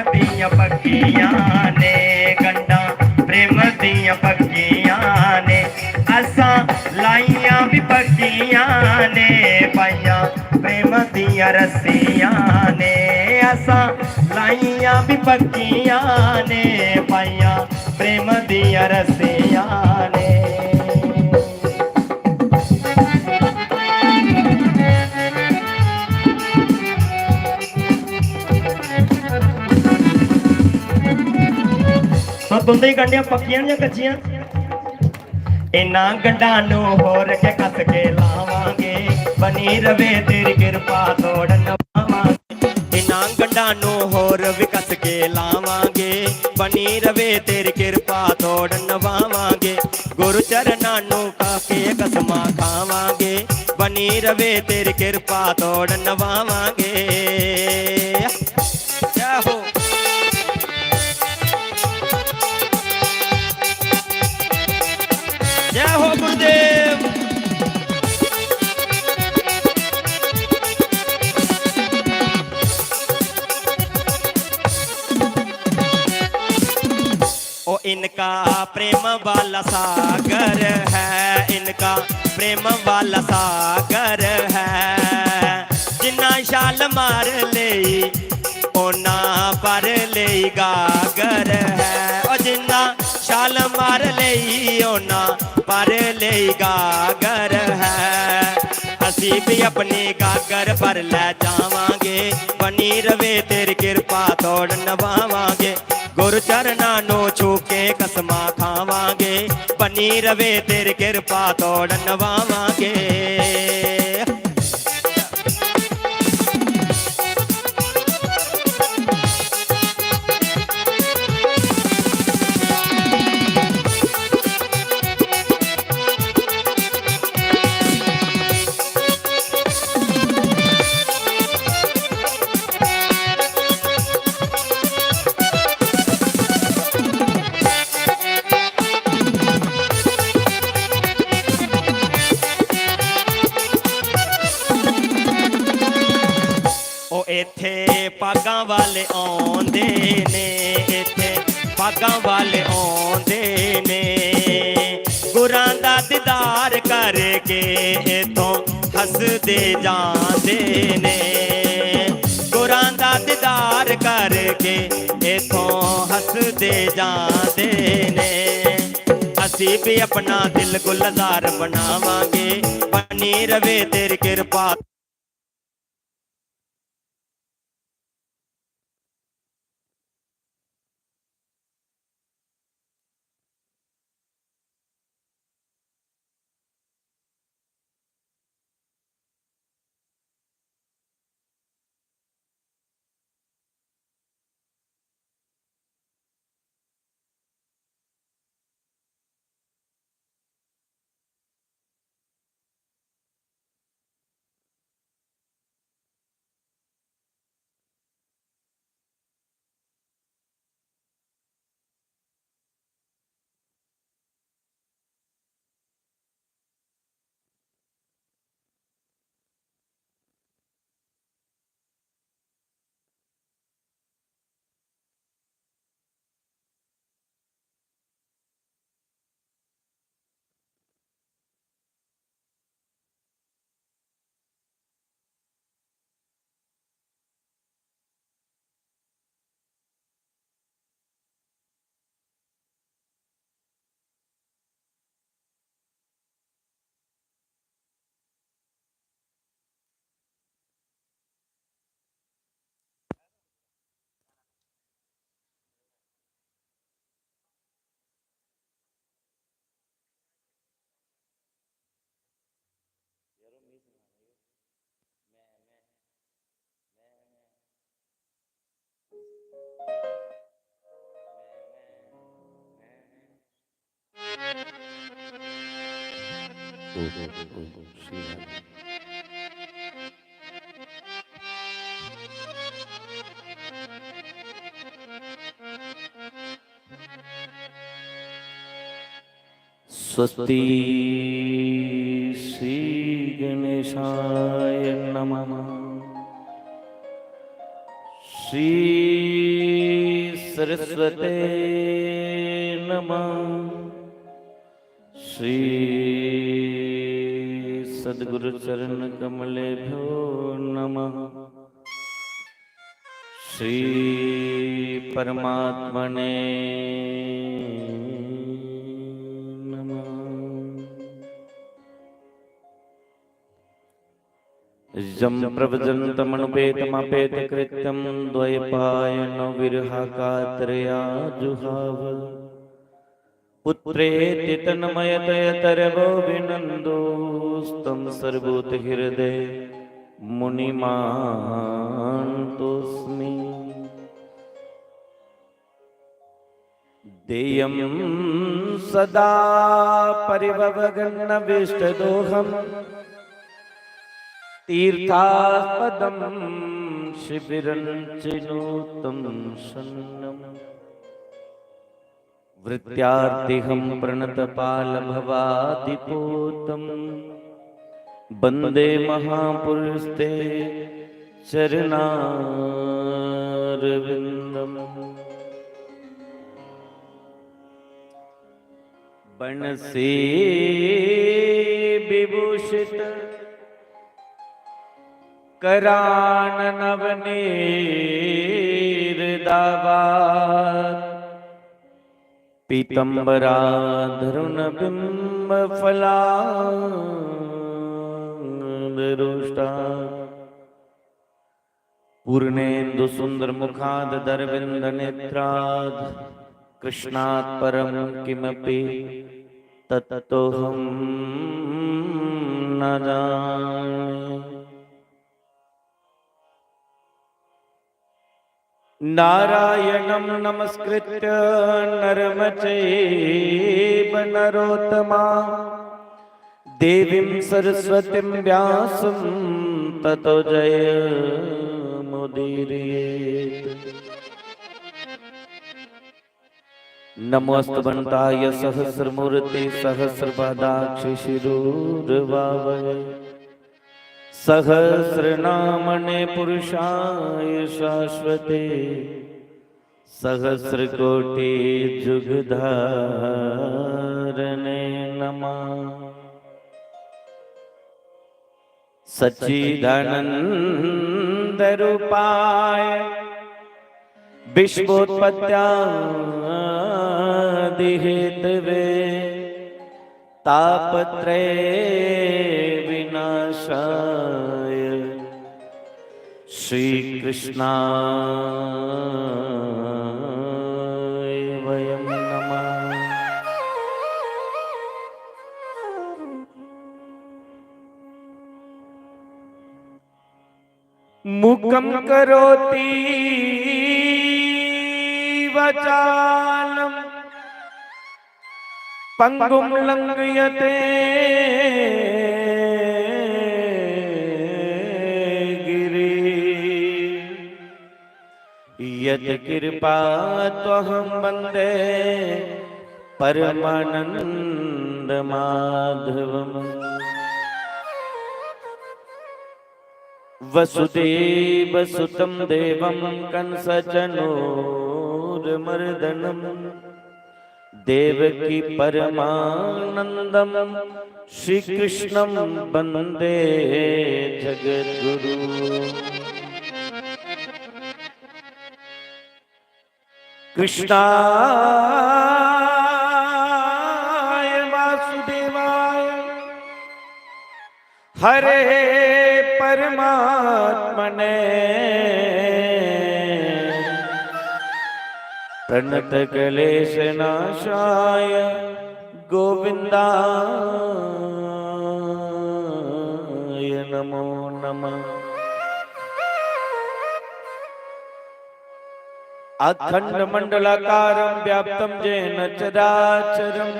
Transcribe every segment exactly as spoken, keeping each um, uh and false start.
दियां पक्कियां ने, गंढां प्रेम दियां पक्कियां ने, असां लाइयां बी पक्कियां ने, पाइयां प्रेम दियां रस्सियां ने, असां लाइयां बी पक्कियां ने, पाइयां प्रेम दियां रस्सियां ने। तो तुं'दी गंढियां पक्कियां जां कच्चियां? इन्ना गंढां नू होर के कस के लावांगे, बनी रवे तेरी किरपा तोड़ नवावांगे। इन्ना गंढां नू होर भी कस के लावांगे, बनी रवे तेरी किरपा तोड़ नवावांगे। गुरु चरणां नू खा के कसमां खावांगे, बनी रवे तेरी किरपा तोड़ नवावांगे। जय हो। जय हो गुरुदेव। ओ इनका प्रेम वाला सागर है, इनका प्रेम वाला सागर है। जिन्ना छाल मार लेई, ओना भर लेई गागर है। ओ जिन्ना छाल मार लेई, ओना भर लेई गागर है। असी भी अपनी गागर भर ले जावांगे, बनी रवे तेरी किरपा तोड़ नवावांगे। गुरु चरणां नू छू के कसमां खावांगे, बनी रवे तेरी किरपा तोड़ नवावांगे। ओ इत्थे पागां वाले औंदे ने, इत्थे पागां वाले औंदे ने। गुरां दा दीदार करके इत्थों हसदे जांदे ने। गुरां दा दीदार करके इत्थों हसदे जांदे ने। असी भी अपना दिल गुलजार बनावांगे, बनी रवे तेरी किरपा। स्वस्ति श्री गणेशाय नमः। श्री सरस्वते नमः। श्री सद्गुरु चरण कमलेभ्यो नमः। श्री परमात्मने नमः। यं प्रव्रजन्तमनुपेतमापेतकृत्यं द्वैपायनो विरहकातरया जुहाव। पुत्रेति तन्मयतयतरवो विनन्दोस्तं सर्वभूतहृदय मुनिमान्तोऽस्मि। देयं सदा परिभवघ्नविष्टदोहं तीर्थास्पदं शिबिरं चिनोतं शन्नम्। वृत्त्यार्थिहं प्रणतपालभवादिपूतं वन्दे महापुरुषते चरणारविन्दम्। बंसी विभूषित करान नवनीर दावा पीतम्बराधरुण बिम्ब फलांग दरोष्टा। पूर्णेन्दु सुन्दर मुखाद दरविन्द नेत्राद कृष्णात् परं किमपि तत्तोऽहं न जाने। नारायणं नमस्कृत्य नरं चैव नरोत्तमा। देवीं सरस्वतीं व्यासं ततो जयमुदीरयेत्। नमोऽस्तु भगवन्ताय सहस्रमूर्ति सहस्रपादाक्षि शिरूरभावये। सहस्रनामने पुरुषाय शाश्वते सहस्रकोटि जुगधारणे नमः। सच्चिदानन्द रूपाय विश्वोत्पत्त्यादिहेतवे तापत्रय विनाशाय श्रीकृष्णाय वयं नमः। मूकं करोति वाचालं पंगुं लंघयते गिरि। यत्कृपा त्वहं वन्दे परमानन्दमाधवम्। वसुदेवसुतं देवं कंसचाणूरमर्दनम्। देवकी परमानन्दं श्रीकृष्णं वन्दे जगद्गुरु। कृष्णाय वासुदेवाय हरे परमात्मने प्रणतक्लेशनाशाय गोविन्दाय नमो नमः। अखण्डमण्डलाकारं व्याप्तं येन चराचरं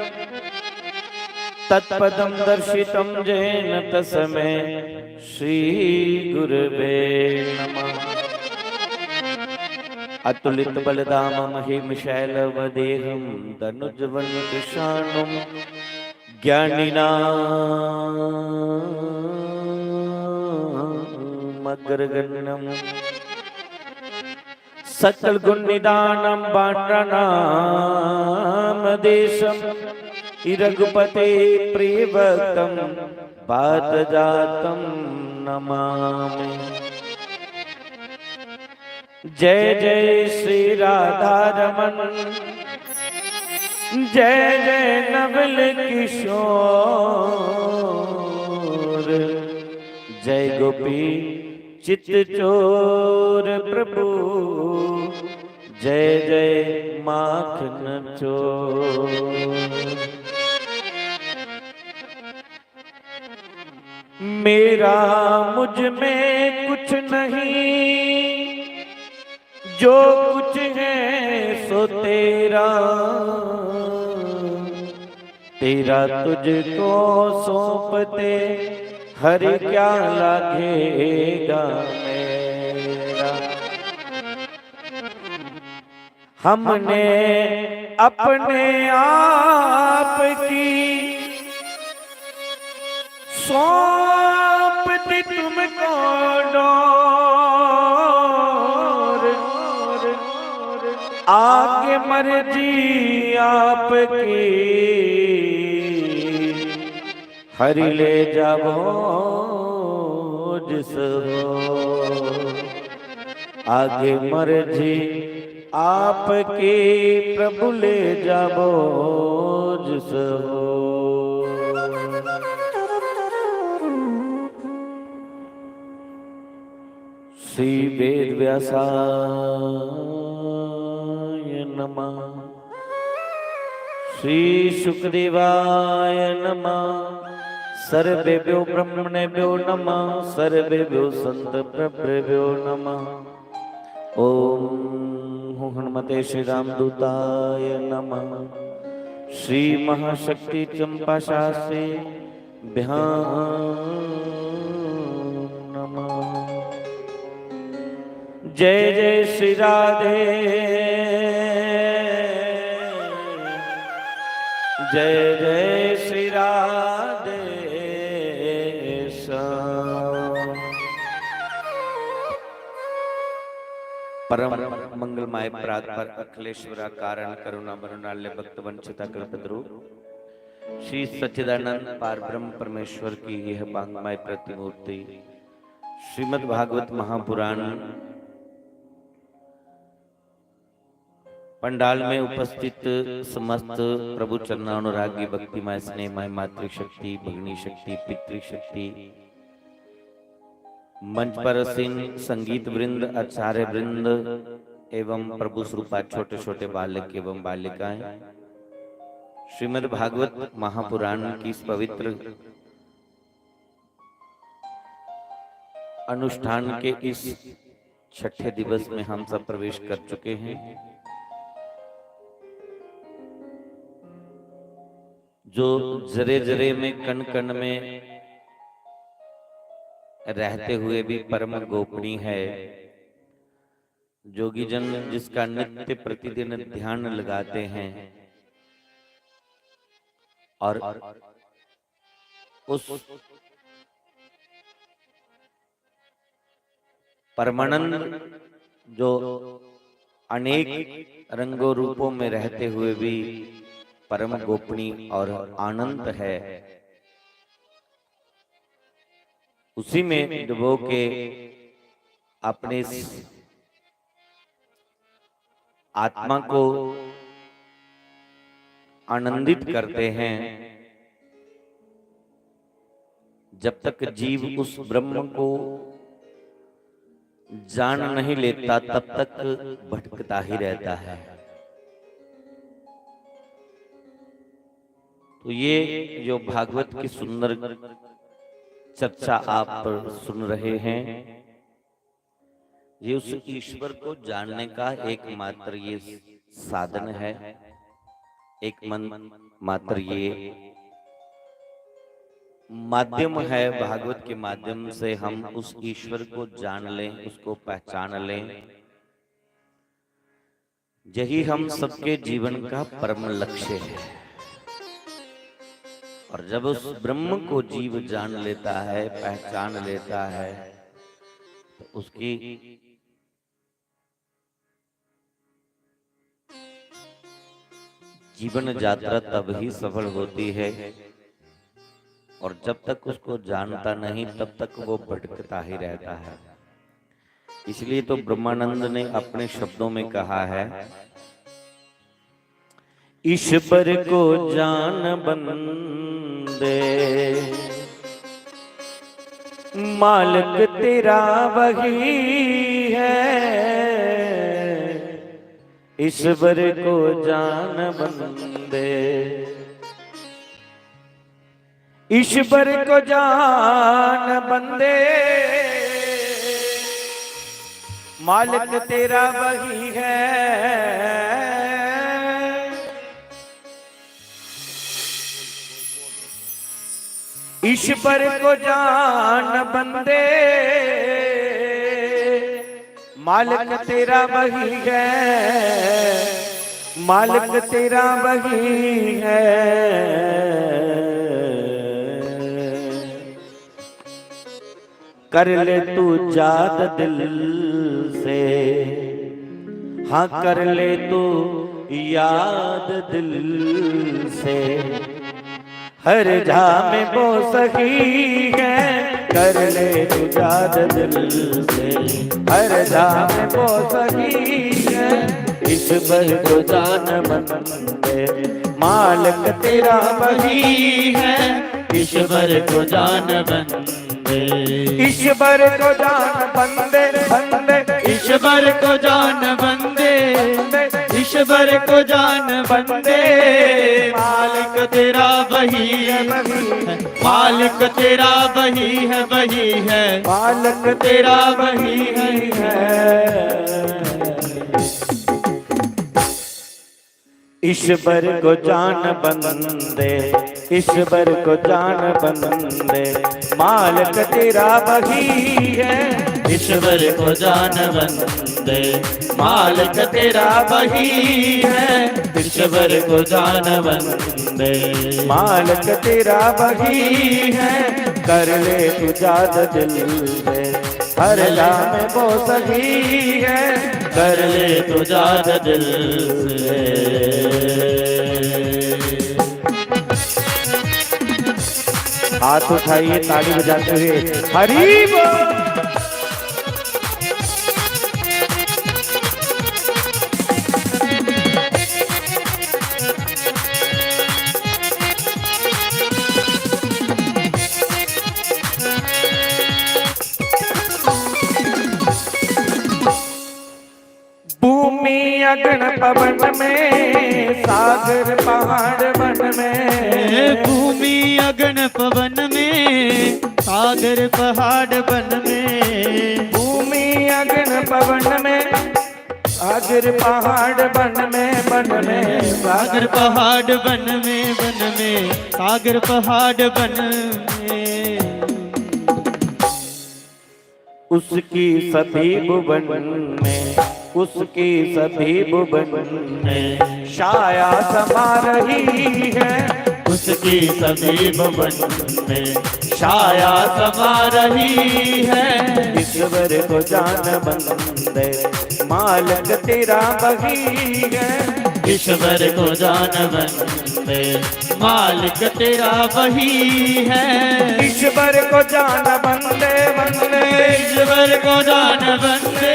तत्पदं दर्शितं येन तस्मै श्रीगुरवे नमः। अतुलितबलधामं महीं शैलवदेहं धनुजवनं कृशानुं ज्ञानिनामग्रगण्यम्। सकल गुण निदानम बांडनाम देशम, रघुपते प्रिय भक्तम बात जातम नमामि। जय जय श्री राधा रमन, जय जय नवल किशोर, जय गोपी चित चोर प्रभु, जय जय माखन चोर। मेरा मुझ में कुछ नहीं, जो कुछ है सो तेरा। तेरा तुझको सौंपते हरि क्या लागेगा मेरा। हमने अपने आप की सौंप दी तुमको डोर, आगे मर्जी आपकी, हरि ले जावो जिस हो। आगे मर्जी आपकी, प्रभु ले जावो जिस हो। श्री वेद व्यासाय नमः, श्री शुकदेवाय नमः, सर्वेभ्यो ब्रह्मणेभ्यो नमः, सर्वेभ्यो संत प्रभृभ्यो नमः। ओम हनुमते श्री रामदूताय नमः। श्री महाशक्ति चंपा शास्त्री भ्यां नमः। जय जय श्री राधे, जय जय श्री राधे श्याम। परम मंगलमय प्रात पर अखिलेश्वरा कारण करुणा मरुणालय भक्त वंचिता कल्पद्रुप श्री सच्चिदानंद पार ब्रह्म परमेश्वर की यह वांगमय प्रतिमूर्ति श्रीमद् भागवत महापुराण पंडाल में उपस्थित समस्त प्रभु चरणानुरागी भक्तिमय स्नेहमय मातृशक्ति, भगिनी शक्ति, पितृशक्ति, मंच पर आसीन संगीत वृंद, आचार्य वृंद एवं प्रभु स्वरूपा छोटे छोटे बालक एवं बालिकाएं, श्रीमद् भागवत महापुराण की इस पवित्र अनुष्ठान के इस छठे दिवस में हम सब प्रवेश कर चुके हैं। जो जरे जरे में, कण कण में रहते हुए भी परम गोपनीय है। जोगी जन जिसका नित्य प्रतिदिन ध्यान लगाते हैं और उस परमानंद जो अनेक रंगों रूपों में रहते हुए भी परम गोपनीय और अनंत है, उसी में डुबो के अपने इस आत्मा को आनंदित करते हैं। जब तक जीव उस ब्रह्म को जान नहीं लेता, तब तक भटकता ही रहता है। तो ये जो भागवत की सुंदर चर्चा आप सुन रहे हैं, ये उस ईश्वर को जानने का एकमात्र ये साधन है, एक मन मात्र ये माध्यम है। भागवत के माध्यम से हम उस ईश्वर को जान लें, उसको पहचान लें। यही हम सबके जीवन का परम लक्ष्य है। और जब उस ब्रह्म को जीव जान लेता है, पहचान लेता है, तो उसकी जीवन यात्रा तब ही सफल होती है और जब तक उसको जानता नहीं, तब तक वो भटकता ही रहता है। इसलिए तो ब्रह्मानंद ने अपने शब्दों में कहा है, "ईश्वर को जान बंदे, मालिक तेरा वही है।" ईश्वर को जान बंदे, ईश्वर को जान बंदे, मालिक तेरा वही है। ईश्वर को जान बंदे, मालिक तेरा वही है, मालिक तेरा वही है। कर ले तू याद दिल से, हाँ, कर ले तू याद दिल से। हर जा में वो सही है, कर ले तू याद दिल से। हर जा में वो सही है, ईश्वर को जान बंदे, मालिक तेरा वही है। ईश्वर को जान बंदे, ईश्वर को जान बंदे, बंदे। ईश्वर को जान बंदे, ईश्वर को जान बंदे। मालिक तेरा वही है, मालिक तेरा वही है, वही है। मालिक तेरा वही है। ईश्वर को जान बंदे, ईश्वर को जान बंदे, मालिक तेरा वही है। ईश्वर को जान बंदे, मालिक तेरा वही है। ईश्वर को जान बंदे, मालिक तेरा वही है। कर ले तू याद दिल से, हर जा में वो सही है। कर ले तू याद दिल से। हाथ उठाइए ताली बजाते हुए, हरी बोल। भूमि अगन पवन में, सागर पहाड़ वन में। भूमि अगन पवन में, सागर पहाड़ वन में। भूमि अगन पवन में, सागर पहाड़ वन में, वन में। सागर पहाड़ वन में, वन में। सागर पहाड़ वन में। उसकी सभी भुवन में, उसकी सभी भुवन में छाया समा रही है। उसकी सभी भुवन में छाया समा रही है। ईश्वर को जान बंदे, मालिक तेरा वही है। ईश्वर को जान बंदे, मालिक तेरा वही है। ईश्वर को जान बंदे, बंदे। ईश्वर को जान बंदे,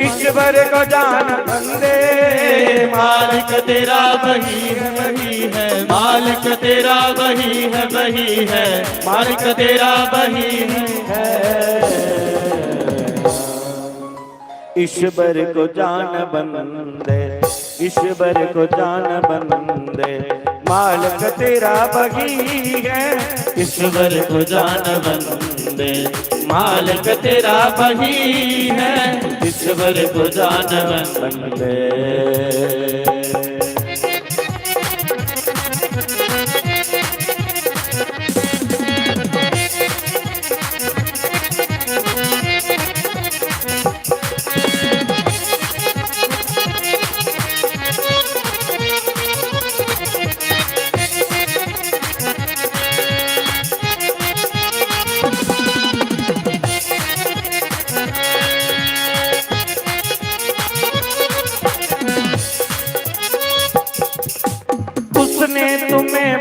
ईश्वर को जान बंदे। मालिक तेरा वही है, वही है। मालिक तेरा वही है, वही है। मालिक तेरा वही है। ईश्वर को जान बंदे, ईश्वर को जान बंदे, मालिक तेरा वही है। ईश्वर को जान बंदे, मालिक तेरा वही है। ईश्वर को जान बंदे।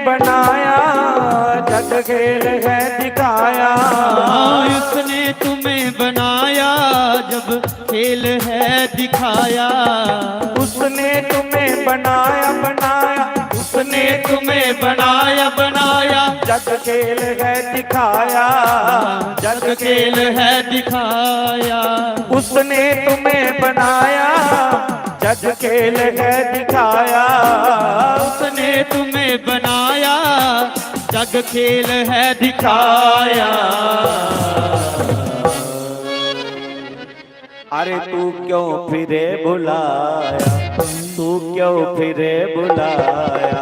बनाया, जब खेल है दिखाया। हाँ, उसने तुम्हें बनाया, जब खेल है दिखाया। उसने तुम्हें बनाया, बनाया, उसने तुम्हें बनाया, बनाया, जग खेल है दिखाया। जग खेल है दिखाया। उसने तुम्हें बनाया, जग खेल है दिखाया। उसने तुम्हें बनाया, जग खेल है दिखाया। अरे तू क्यों फिरे बुलाया, तू क्यों फिरे बुलाया,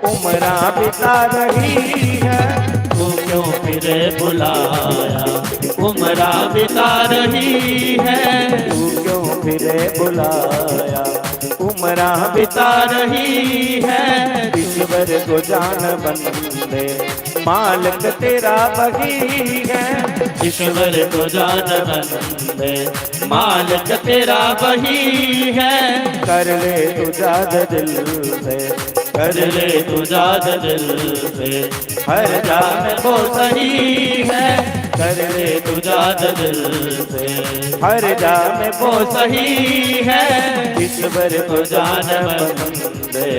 उम्रा बिता रही है। तू क्यों फिरे बुलाया, उम्रा बिता रही है। तू क्यों फिरे बुलाया, उम्रा बिता रही है। ईश्वर को जान बंदे, मालिक तेरा वही है। ईश्वर को जान बंदे, मालिक तेरा वही है। कर ले तू जाद दिल से, कर ले तू जाद दिल से, हर जा में वो सही है। कर ले तू जाद दिल से, हर जा में वो सही है। ईश्वर को जान बंदे।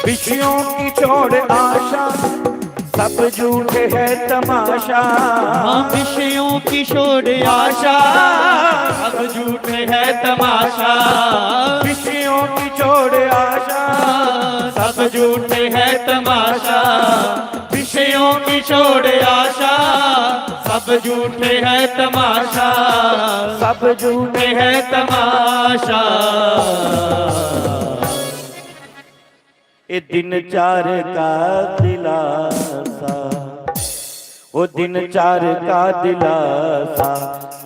विषयों की छोड़ आशा, सब झूठ है तमाशा। हाँ, विषयों की छोड़ आशा, सब झूठ है तमाशा। विषयों की छोड़ आशा, सब झूठ है तमाशा। विषयों की छोड़ आशा, सब झूठ है तमाशा। सब झूठ है तमाशा। ए दिन चार का दिलासा, ओ दिन चार का दिलासा,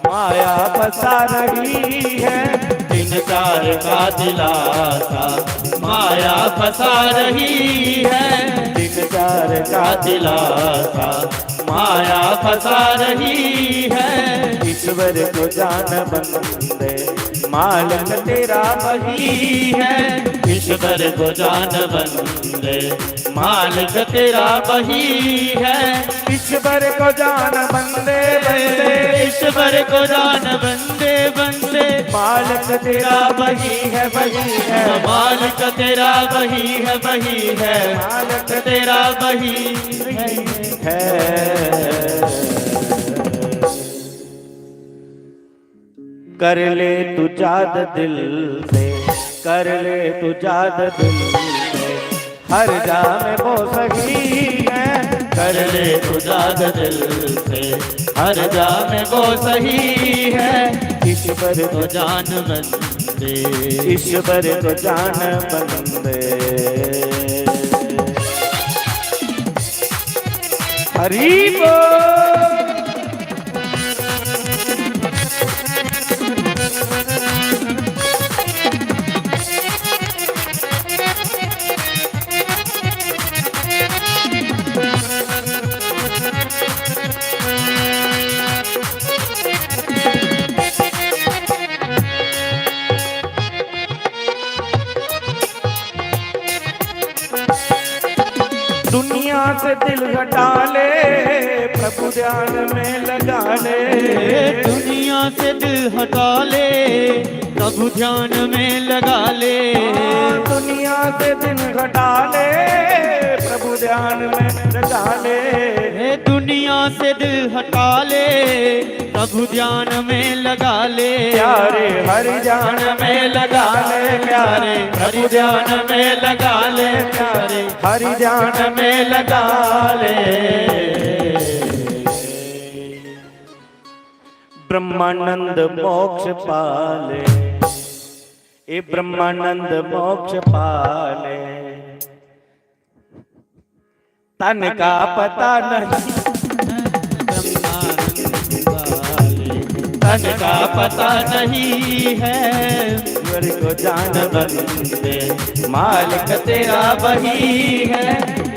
माया फंसा रही है। दिन चार का दिलासा, माया फंसा रही है। दिन चार का दिलासा, माया फंसा रही है। ईश्वर को जान बंदे, मालिक तेरा वही है। ईश्वर को जान बंदे, मालिक तेरा वही है। ईश्वर को जान बंदे, बंदे। ईश्वर को जान बंदे, बंदे। मालिक तेरा वही है, वही है। मालिक तेरा वही है, वही है। मालिक तेरा वही है। कर ले तू जाद दिल से, कर ले तू जाद दिल से, हर जा में वो सही है। कर ले तू जाद दिल से, हर जा में वो सही है। ईश्वर को जान बंदे, ईश्वर को जान बंदे। हरी बोल। दुनिया से दिल हटा ले, प्रभु ध्यान में लगा ले। दुनिया से दिल हटा ले, प्रभु ध्यान में लगा ले। हाँ, दुनिया से दिल हटा ले, प्रभु ध्यान में लगा ले। हे दुनिया से दिल हटा ले, प्रभु ध्यान में लगा ले। प्यारे हरि ध्यान में लगा ले, प्यारे प्रभु ध्यान में लगा ले, प्यारे हरि ध्यान में लगा ले। ब्रह्मानंद मोक्ष पाले, ए ब्रह्मानंद मोक्ष पाले। तन का पता नहीं, तन का पता नहीं है, ईश्वर को जान बंदे, मालिक तेरा वही है।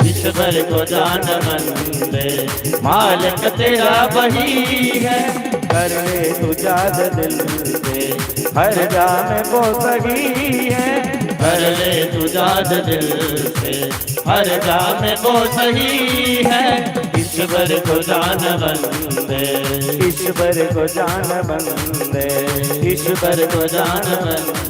ईश्वर को जान बंदे, मालिक तेरा वही है। कर ले तू याद दिल से, हर जा में वो सही है। कर ले तू याद दिल से, हर जा में वो सही है। ईश्वर को जान बंदे, ईश्वर को जान बंदे, ईश्वर को जान बंदे।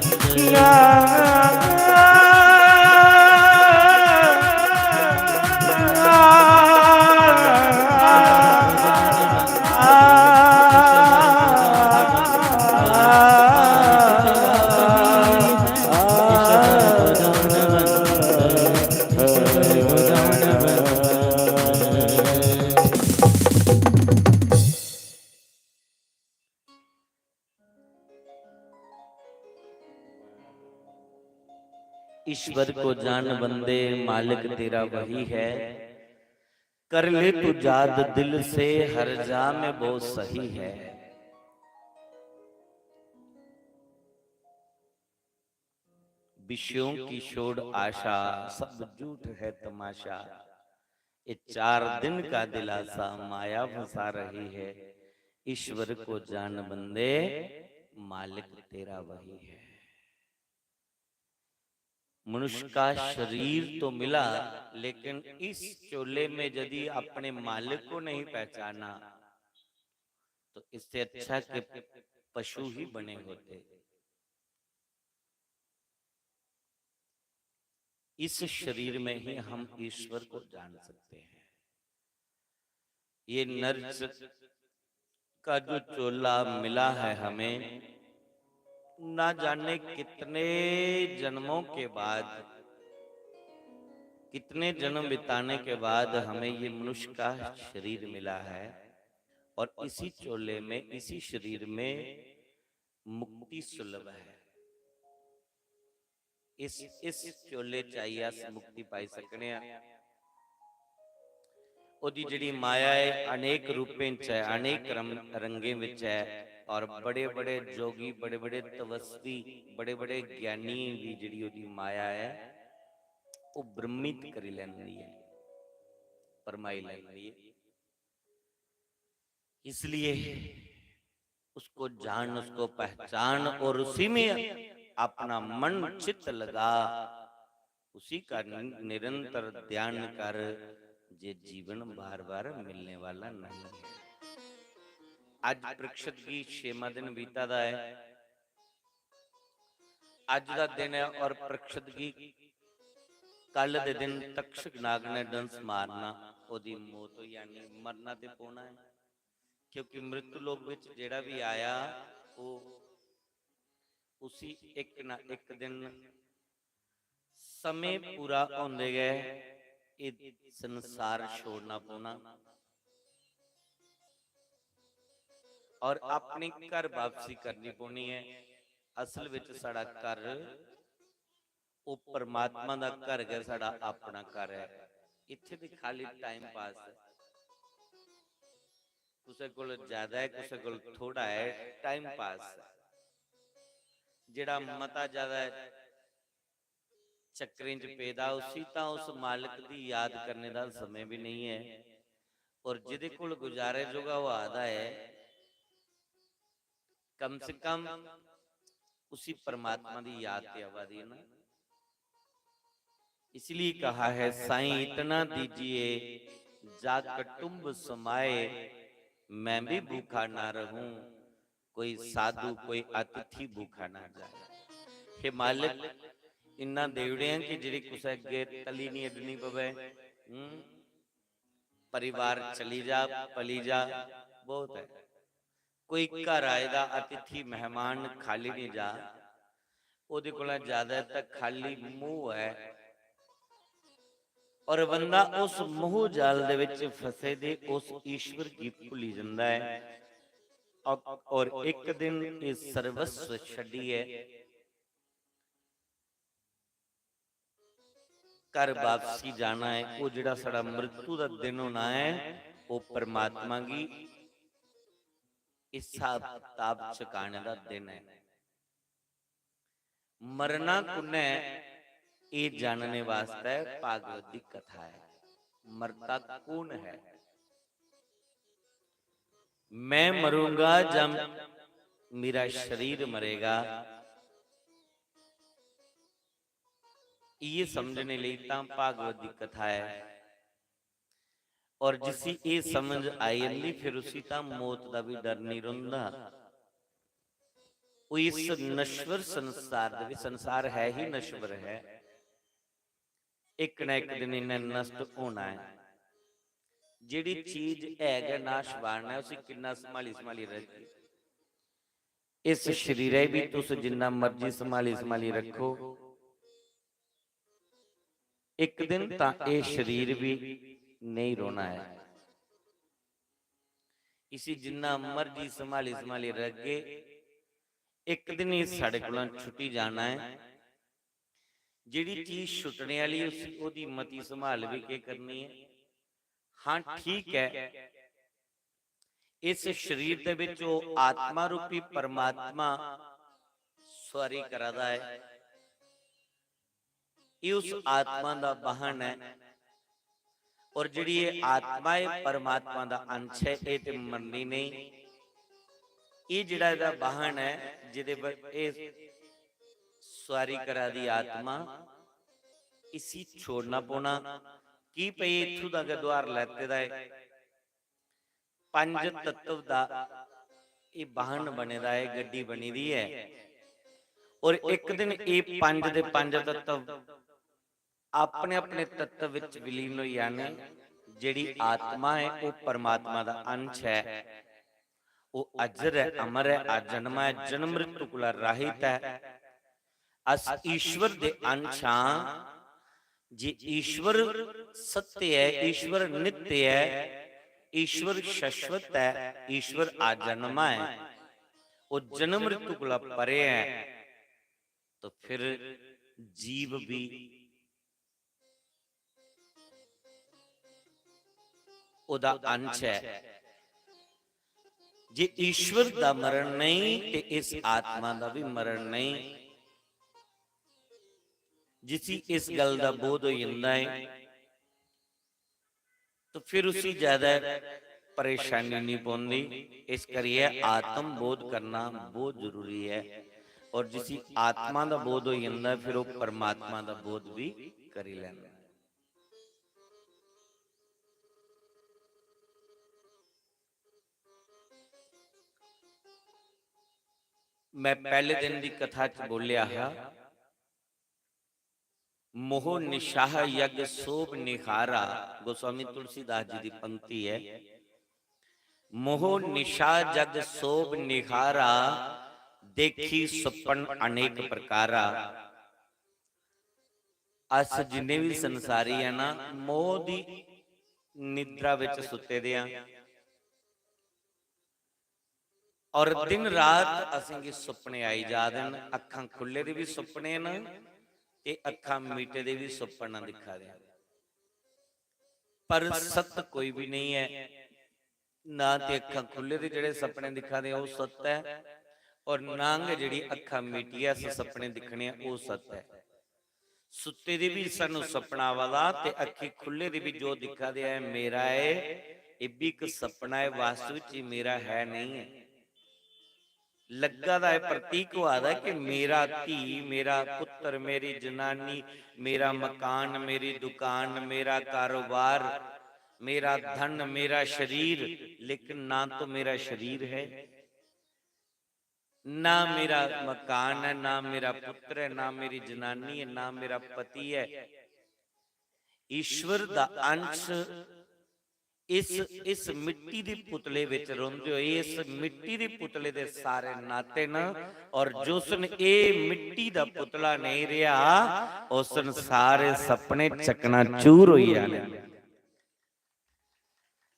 ईश्वर को जान बंदे, मालिक तेरा वही है। कर ले तू याद दिल से, हर जा में वो सही है। विषयों की छोड़ आशा, सब झूठ है तमाशा। ये चार दिन का दिलासा माया फंसा रही है। ईश्वर को जान बंदे, मालिक तेरा वही है। मनुष्य का शरीर तो मिला, लेकिन इस चोले में यदि अपने मालिक को नहीं पहचाना, तो इससे अच्छा कि पशु ही बने होते। इस शरीर में ही हम ईश्वर को जान सकते हैं। ये नर च-, का जो चोला मिला है हमें, ना जाने कितने जन्मों के बाद, कितने जन्म बिताने के बाद हमें ये मनुष्य का शरीर मिला है, और इसी चोले में, इसी शरीर में मुक्ति सुलभ है। इस, इस चोले च आइयै अस मुक्ति पाई सकने आं। ओह्दी जेह्ड़ी माया ऐ, अनेक रूपें च ऐ, अनेक रम-, रंगें बिच ऐ, और बड़े-बड़े जोगी, बड़े-बड़े तपस्वी, बड़े-बड़े ज्ञानी भी जेह्ड़ी ओह्दी माया ऐ, ओह् भ्रमित करी लैंदी ऐ, भरमाई लैंदी ऐ। इसलिए उसको जान, उसको पहचान और उसी में अपना मन चित्त लगा, उसी का नि-, निरंतर ध्यान कर, जे जीवन बार-बार मिलने वाला नहीं है। अज परीक्षत गी छेमा दिन बीता दा है। अज दा दिन है और परीक्षत गी कल दे दिन तक्षक नाग ने डंस मारना, ओदी मौत होई जानी, मरना ते पौना है। क्योंकि मृत्यु लोक विच जेड़ा भी आया, वो उसी एक ना एक दिन समय पूरा होंदे गै एह संसार छोड़ना पौना और अपने घर वापसी करनी पौनी है। असल विच साढ़ा घर ओह परमात्मा दा घर गै साढ़ा अपना घर है। इत्थे ते खाली टाइम पास है। कुसै कोल ज्यादा है, कुसै कोल थोड़ा है, टाइम पास है। जेड़ा मता ज्यादा चक्करें च पेदा, उसी तां उस मालक दी याद करने दा समय भी नहीं है। और जिदे कोल गुजारे जोगा होआ दा है, कम से कम उसी परमात्मा दी याद ते आवा दी है ना। इसलिए कहा है, साईं इतना दीजिए जा कटुंब समाए, मैं भी भूखा ना रहूं, कोई साधु कोई अतिथि भूखा ना जाए। हे मालिक, इन्ना देवड़े हैं कि जेह्ड़ी कुसै अग्गे तली नहीं अड्डनी पवे। हम्म, परिवार चली जा, पली जा, बहुत है। कोई घर आए दा अतिथि मेहमान खाली नहीं जा, ओह्दे कोला ज्यादा तक खाली मुंह है। और बंदा उस मोह जाल दे विच फसे दे उस ईश्वर गी भुल्ली जंदा है। और, और एक दिन ये सर्वस्व छड्डियै घर वापसी जाना ऐ, ओह् जेह्ड़ा साढ़ा मृत्यु दा दिन होना ऐ, ओह् परमात्मा गी हिसाब कताब चकाने दा दिन ऐ। मरना कु'न्नै, एह् जानने वास्तै भागवत दी कथा ऐ। मरता कौन है? मैं मरूंगा या मेरा शरीर मरेगा, ये समझने लेई तां भागवत दी कथा ऐ। और जिसी ये समझ आई जंदी, फिर उसी तां मौत दा भी डर नहीं रौंह्दा। ओह् इस नश्वर संसार दे विच, संसार है ही नश्वर है, इक ना इक दिन इन्नै नष्ट होना ऐ। जेह्ड़ी चीज है गै नाशवान ऐ, उसी किन्ना संभाली संभाली रखगे? इस शरीरै गी बी तुस जिन्ना मर्जी संभाली संभाली रक्खो, इक दिन तां एह् शरीर बी नेईं रौह्ना ऐ। इसी जिन्ना मर्जी संभाली संभाली रखगे, इक दिन एह् साढ़े कोला छुट्टी जाना ऐ। जेह्ड़ी चीज छुट्टने आह्ली, उसी, ओह्दी मती संभाल बी केह् करनी ऐ? हां, ठीक ऐ, इस शरीर दे विच ओह् आत्मा रूपी परमात्मा सुआरी करा दा ऐ। एह् उस आत्मा दा वाहन ऐ। और जेह्ड़ी एह् आत्मा ऐ, परमात्मा दा अंश ऐ, एह् ते मरनी नेईं। एह् जेह्ड़ा एह्दा वाहन ऐ, जेह्दे पर एह् सुआरी करा दी आत्मा, इसी छोड़ना पौना। की भई इत्थूं दा गै दुहार लैते दा ऐ। पंज तत्व दा एह् वाहन बने दा ऐ, गड्डी बनी दी ऐ। और इक दिन एह् पंज दे पंज तत्व अपने अपने तत्व विच विलीन होई जाने। जेह्ड़ी आत्मा ऐ, ओह् परमात्मा दा अंश ऐ, ओह् अजर ऐ, अमर ऐ, अजन्मा ऐ, जन्म मृत्यु कोला रहित ऐ। अस ईश्वर दे अंश आं। जे ईश्वर सत्य ऐ, ईश्वर नित्य ऐ, ईश्वर शाश्वत ऐ, ईश्वर अजन्मा ऐ, ओह् जन्म मृत्यु कोला परे ऐ, तो फिर जीव भी ओह्दा अंश ऐ। जे ईश्वर दा मरण नेईं ते इस आत्मा दा भी मरण नेईं। जिसी इस गल्ल दा बोध होई जंदा ऐ, तो फिर उसी ज्यादा परेशानी नहीं पौंदी। इस करियै आत्म बोध करना बहुत जरूरी ऐ। और जिसी आत्मा दा बोध होई जंदा ऐ, फिर ओह् परमात्मा दा बोध भी करी लैंदा ऐ। मैं पैह्ले दिन दी कथा च बोलेआ हा, मोह निशाह यग सोभ निहारा, गोस्वामी तुलसीदास जी दी पंक्ति ऐ, मोह निशाह जग सोभ निहारा, देखी सुपन अनेक प्रकारा। अस जिन्ने भी संसारी ऐ ना, मोह दी निद्रा विच सुत्ते दे आं। और दिन रात असेंगी सुपने आई जा दे न, अक्खां खु'ल्ले दे बी सुपने न ते अक्खां मीटे दे बी सुपन दिक्खा दे न। पर सत्य कोई भी नहीं ऐ, ना ते अक्खां खु'ल्ले दे जेह्ड़े सपने दिक्खा दे ओह् सत्य ऐ, और ना गै जेह्ड़ी अक्खां मीटियै अस सपने दिक्खने आं ओह् सत्य ऐ। सुत्ते दे बी सानू सपना आवा दा ते अक्खीं खु'ल्ले दे बी जो दिक्खा दे ऐ मेरा ऐ, एह् बी इक सपना ऐ, वास्तव च एह् मेरा है नहीं ऐ। लग्गा दा ऐ, प्रतीक होआ दा ऐ कि मेरा धी, मेरा पुत्तर, मेरी जनानी, मेरा मकान, मेरी दुकान, मेरा कारोबार, मेरा धन, मेरा शरीर, लेकिन ना तो मेरा शरीर है, ना मेरा मकान है, ना मेरा पुत्र है, ना मेरी जनानी है, ना मेरा पति है। ईश्वर दा अंश इस, इस मिट्टी दी पुतले विच रौंह्दे होए, इस मिट्टी दी पुतले दे सारे नाते न, और जिस दिन एह् मिट्टी दा पुतला नेईं रेहा, उस दिन सारे सपने चकनाचूर होई जाने।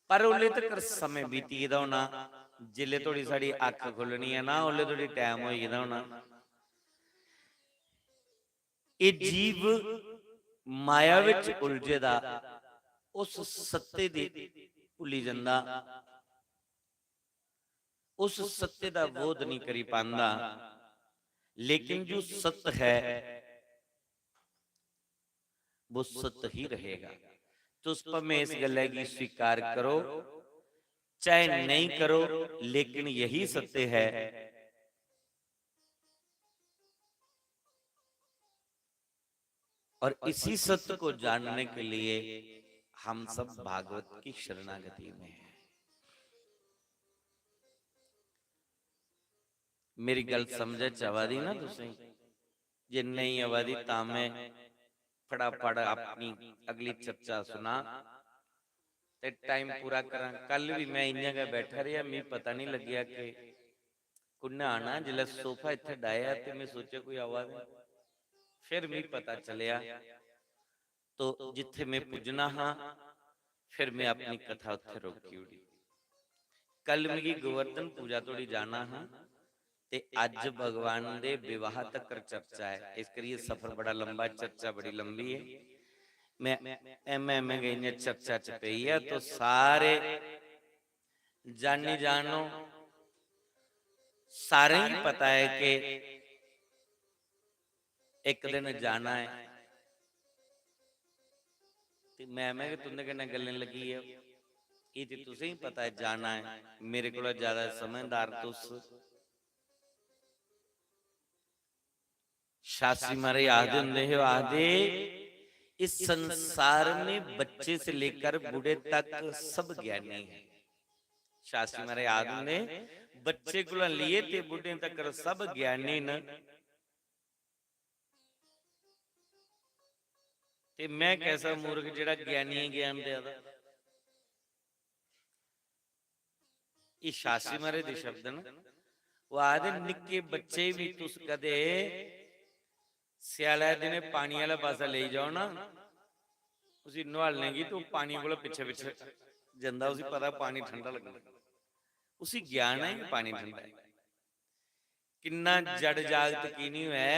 पर उसले तक समें बीती गेदा होना, जिसले धोड़ी साढ़ी अक्ख खु'ल्लनी ऐ ना, उसले धोड़ी टैम होई गेदा होना। एह् जीव माया विच उलझे दा उस सत्य दी भुल्ली जंदा, उस सत्य दा बोध नहीं करी पांदा। लेकिन जो सत्य है, वो सत्य ही रहेगा। तुस भामें इस गल्लै गी स्वीकार करो, चाहे नहीं करो, लेकिन यही सत्य है। और इसी सत्य को जानने के लिए हम सब भागवत की शरणागति में हैं। मेरी गल समझ च आवा दी ना तुसें? जे नहीं आवा दी, तां मैं फटाफट अपनी अगली चर्चा सुना ते टाइम पूरा करां। कल भी मैं इ'यां गै बैठा रेहा, मिगी पता नहीं लग्गेआ कि कुन्नै आना। जिसलै सोफा इत्थै डाया ते मैं सोचेआ कोई आवा दा, फिर मिगी पता चलेआ। तो जित्थै मैं पुज्जना हा, फिर मैं अपनी कथा उत्थै रोकी ओड़ी। कल मिगी गोवर्धन पूजा धोड़ी जाना हा, ते अज्ज भगवान दे विवाह तकर चर्चा ऐ, इस करियै सफर बड़ा लंबा, चर्चा बड़ी लंबी ऐ। मैं एम एम गै इ'यां चर्चा च पेई ऐ, तो सारे जानी जानो, सारें गी पता ऐ कि इक दिन जाना ऐ। ते मैं, मैं गै तुं'दे कन्नै गल्लें लग्गी गेआ। एह् ते तुसें गी पता ऐ, जाना ऐ। मेरे कोला ज्यादा समझदार तुस। शास्त्री महाराज आखदे होंदे हे, ओह् आखदे, "इस संसार में बच्चे से लेकर बूढ़े तक सब ज्ञानी हैं।" शास्त्री महाराज आखदे होंदे, "बच्चे कोला लेइयै ते बुड्ढे तकर सब ज्ञानी न।" ते मैं कैसा मूर्ख जेह्ड़ा ज्ञानियें गी ज्ञान देआ दा। एह् शास्त्री महाराज दे शब्द न। ओह् आखदे, निक्के बच्चे बी तुस कदें स्यालै दिनें पानी आह्ले पासै लेई जाओ ना, उसी नुहालने गी, ते ओह् पानी कोला पिच्छे पिच्छे जंदा, उसी पता पानी ठंडा लगदा। उसी ज्ञान ऐ कि पानी ठंडा ऐ। किन्ना जड़ जागत की निं होऐ,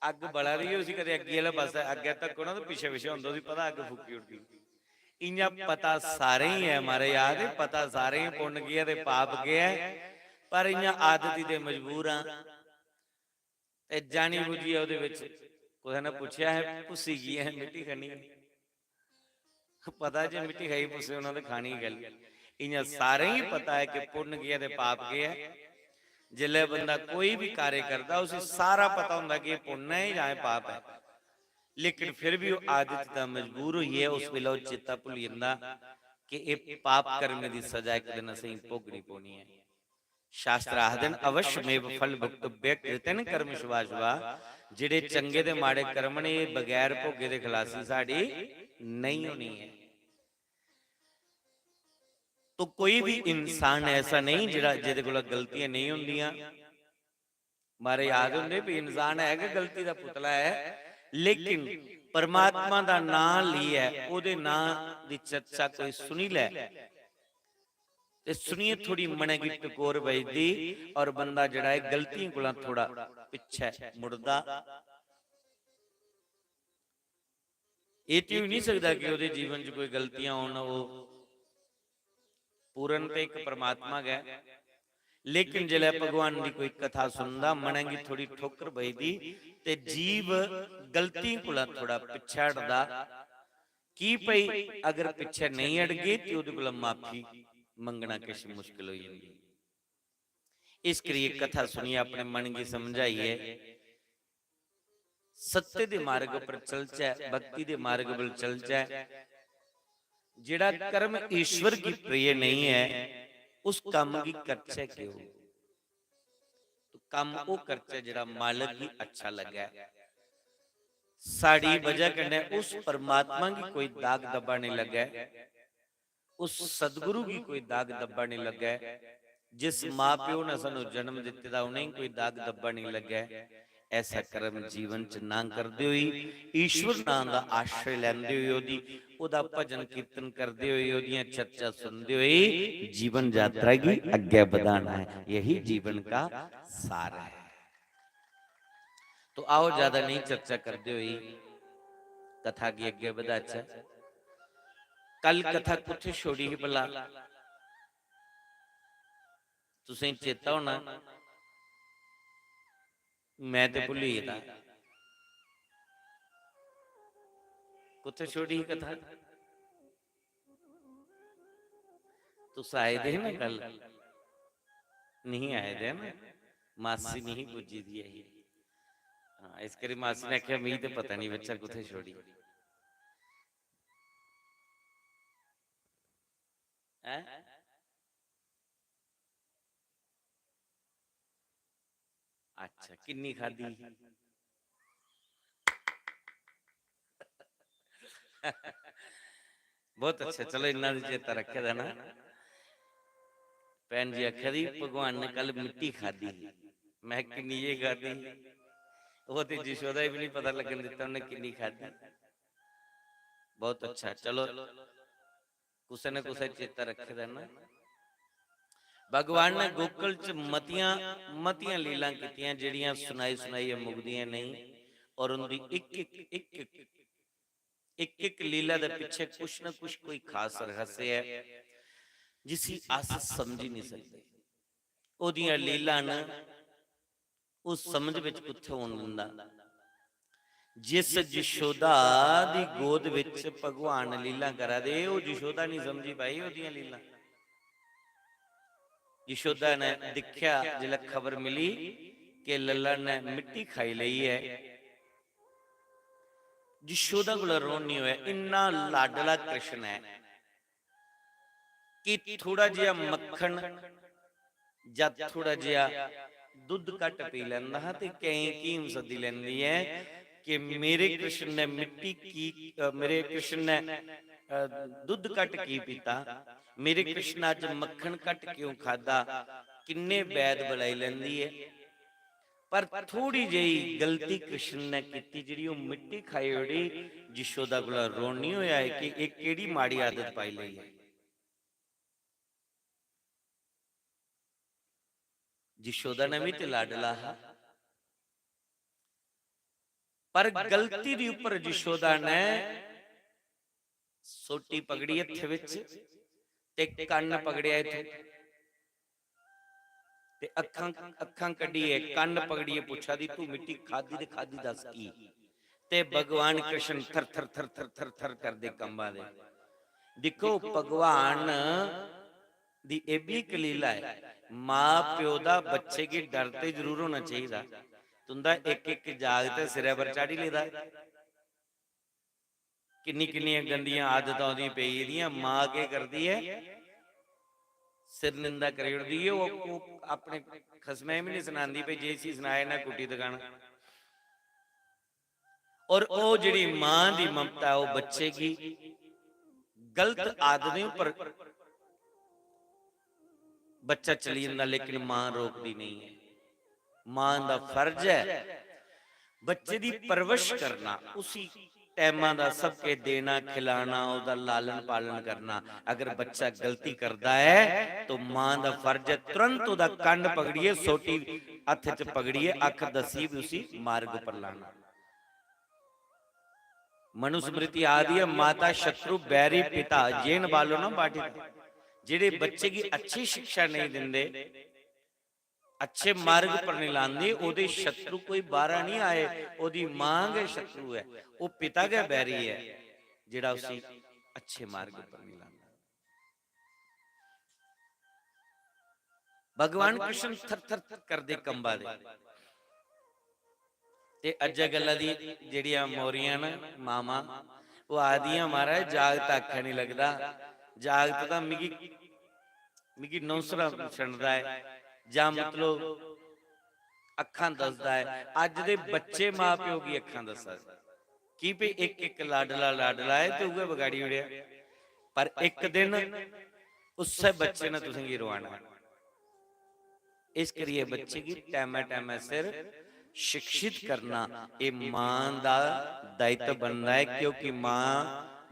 अग्ग बला दी होऐ, उसी कदें अग्गी आह्ले पासै अग्गै धक्को ना, ते पिच्छे पिच्छे होंदा, उसी पता अग्ग फूकी ओड़दी। इ'यां पता सारें गी ऐ महाराज, आखदे पता सारें गी, पुन्न केह् ऐ ते पाप केह् ऐ, पर इ'यां आदती दे मजबूर आं। ते जानी बुज्झियै ओह्दे बिच कुसै ने पुच्छेआ ऐ, "पुस्सी की ऐ मिट्टी खन्नी?" पता जे मिट्टी खाई पुस्से होना ते खानी गै। इ'यां सारें गी पता ऐ कि पुन्न केह् ऐ ते पाप केह् ऐ। जिसलै बंदा कोई बी कार्य करदा, उसी सारा पता होंदा कि एह् पुन्न ऐ जां एह् पाप ऐ, लेकिन फिर बी ओह् आदत दा मजबूर होइयै उस बेल्लै ओह् चेता भुल्ली जंदा कि एह् पाप कर्म दी सजा इक दिन असेंगी भोगनी पौनी ऐ। शास्त्र आखदे न, "अवश्यमेव फल भोक्तव्य कृतेन कर्म शुभाशुभा।" जेह्ड़े चंगे ते माड़े कर्म ने, एह् बगैर भोगे दे खलासी साढ़ी नेईं होनी ऐ। तो कोई भी इंसान ऐसा नेईं जेह्ड़ा, जेह्दे कोला गलतियां नेईं होंदियां। मारे याद होंदे भी इंसान है कि गलती दा पुतला ऐ, लेकिन परमात्मा दा नां लेइयै ओह्दे नां दी चर्चा कोई सुनी लै, ते सुनियै थोड़ी मनै गी टकोर बजदी और बंदा जेह्ड़ा ऐ गलतियें कोला थोड़ा पिच्छै मुड़दा। एह् ते होई निं सकदा कि ओह्दे जीवन च कोई गलतियां होन, ओह् पूर्ण ते इक परमात्मा गै। लेकिन जिसलै भगवान दी कोई कथा सुनदा, मनै गी थोड़ी ठोकर बजदी ते जीव गलतियें कोला थोड़ा पिच्छै हटदा। की भई अगर पिच्छै नेईं हटगे ते ओह्दे कोला माफी मंगना किश मुश्किल होई जंदी। इस करियै कथा सुनियै अपने मन गी समझाइयै सत्य दे मार्ग पर चलचै, भक्ति दे मार्ग पर चलचै। जेह्ड़ा कर्म ईश्वर गी प्रिय नेईं ऐ, उस कम्म गी करचै क्यों? तो कम्म ओह् करचै जेह्ड़ा मालक गी अच्छा लग्गै। साढ़ी बजह कन्नै उस परमात्मा गी कोई दाग दब्बा नेईं लग्गै, उस सदगुरु गी कोई दाग दब्बा नेईं लग्गै। जिस मां प्यो ने सानू जन्म दित्ते दा, उ'नेंगी कोई दाग दब्बा नेईं लग्गै। ऐसा कर्म जीवन च ना करदे होई, ईश्वर नां दा आश्रय लैंदे होई, ओह्दी, ओह्दा भजन कीर्तन करदे होई, ओह्दियां चर्चा सुनदे होई जीवन यात्रा गी अग्गै बधाना है। यही जीवन का सार है। तो आओ, ज्यादा नहीं चर्चा करदे होई, कथा गी अग्गें बधाचै। कल कथा कुत्थै छोड़ी ही भला? तुसें चेता होना, मैं ते भुल्ली गेदा। कुत्थै छोड़ी ही कथा? तुस आए दे हे ना कल? नहीं आए दे ना, मासी नहीं पुज्जी दी ऐ ही। हाँ, इस करी मासी ने आखेआ, "मिगी ते पता नहीं बच्चा कुत्थै छोड़ी।" हैं? अच्छा, किन्नी खादी? बहुत अच्छा, चलो इन्ना ते चेता रखे दा ना। भैन जी आखा दी, "भगवान ने कल मिट्टी खादी ही।" मैं, "किन्नी ये खादी?" वो ते यशोदा ही भी नहीं पता लगन दिता उन्हें किन्नी खादी। बहुत अच्छा, चलो कुसै ने कुसै चेता रखे दा ना। भगवान ने गोकुल च मतियां, मतियां लीलां कीतियां, जेह्ड़ियां सुनाई सुनाइयै मुकदियां नेईं। और उंदी इक, इक, इक, इक, इक, इक लीला दे पिच्छे कुछ ना कुछ कोई खास रहस्य ऐ, जिसी अस समझी नहीं सकदे। ओह्दियां लीलां न, ओह् समझ बिच कुत्थै होन दिंदा? जिस यशोदा दी गोद विच भगवान लीलां करा दे, ओह् यशोदा नहीं समझी पाई ओह्दियां लीलां। यशोदा ने दिक्खेआ, जिसलै खबर मिली कि लल्ला ने मिट्टी खाई लेई ऐ, यशोदा कोला रौह्न नहीं होया। इन्ना लाडला कृष्ण ऐ कि थोड़ा जिहा मक्खन जां थोड़ा जिहा दुद्ध घट्ट पी लैंदा हा ते केईं क्हीम सद्दी लैंदी ऐ कि मेरे कृष्ण ने मिट्टी की, अ, मेरे कृष्ण ने, अ, दुद्ध घट्ट की पीता, मेरे कृष्ण ने अज्ज मक्खन घट्ट क्यों खादा, किन्ने बैद बुलाई लैंदी ऐ। पर थोड़ी जेही गलती कृष्ण ने कीती, जेह्ड़ी ओह् मिट्टी खाई ओड़ी। यशोदा कोला रोन निं होया कि एह् केह्ड़ी माड़ी आदत पाई लेई ऐ। यशोदा ने भी ते लाडला हा, पर गलती दी उप्पर यशोदा ने सोटी पकड़ी हत्थ विच ते कन्न पकड़ेआ इत्थों ते अक्खां, अक्खां कड्ढियै, कन्न पकड़ियै पुच्छा दी, "तू मिट्टी खादी ते खादी दस की?" ते भगवान कृष्ण थर थर थर थर थर थर करदे कंबा दे। दिक्खो, भगवान दी एह् बी इक लीला ऐ। मां प्यो दा बच्चे गी डर ते जरूर होना चाहिदा। तुंदा इक इक जागत सिरै पर चाढ़ी लेदा। किन्नी किन्नियां गंदियां आदतां ओह्दियां पेई गेदियां। मां केह् करदी ऐ? सिर निंदा करी ओड़दी ऐ। ओह्, ओह् अपने खसमै बी निं सनांदी भई जे इसी सनाए ना कुट्टी दकाना। और ओह् जेह्ड़ी मां दी ममता ऐ, ओह् बच्चे गी गलत आदतें उप्पर बच्चा चली जंदा, लेकिन मां रोकदी नेईं ऐ। मां दा फर्ज ऐ बच्चे दी परवरिश करना, उसी टैमा दा सब किश देना, खिलाना, ओह्दा लालन पालन करना। अगर बच्चा गलती करदा ऐ, तो मां दा फर्ज ऐ तुरंत ओह्दा कन्न पकड़ियै, सोटी हत्थ च पकड़ियै, अक्ख दस्सी बी उसी मार्ग पर लाना। मनुस्मृति आखदी ऐ, "माता शत्रु बैरी पिता, येन बालो न पाठित।" जेह्ड़े बच्चे गी अच्छी शिक्षा नेईं दिंदे, अच्छे मार्ग पर निं लांदे, ओह्दे शत्रु कोई बाह्रा निं आए, ओह्दी मां गै शत्रु ऐ, ओह् पिता गै बैरी ऐ, जेह्ड़ा उसी अच्छे मार्ग पर निं लांदा। भगवान कृष्ण थर थर थर करदे कंबा दे। ते अज्जै गल्ला दी जेह्ड़ियां मौरियां न, मामा, ओह् आखदियां, "महाराज, जागत आखै निं लगदा, जागत तां मिगी, मिगी नौसरा छंडदा ऐ, जां मतलब अक्खां दसदा ऐ।" अज्ज दे बच्चे मां प्यो गी अक्खां दस्सा दे। की भई इक, इक लाडला, लाडला ऐ ते उ'ऐ बगाड़ी ओड़ेआ। पर इक दिन उस्सै बच्चे ने तुसेंगी रोआना ऐ। इस करियै बच्चे गी टैमै, टैमै सिर शिक्षित करना, एह् मां दा दायित्व बनदा ऐ, क्योंकि मां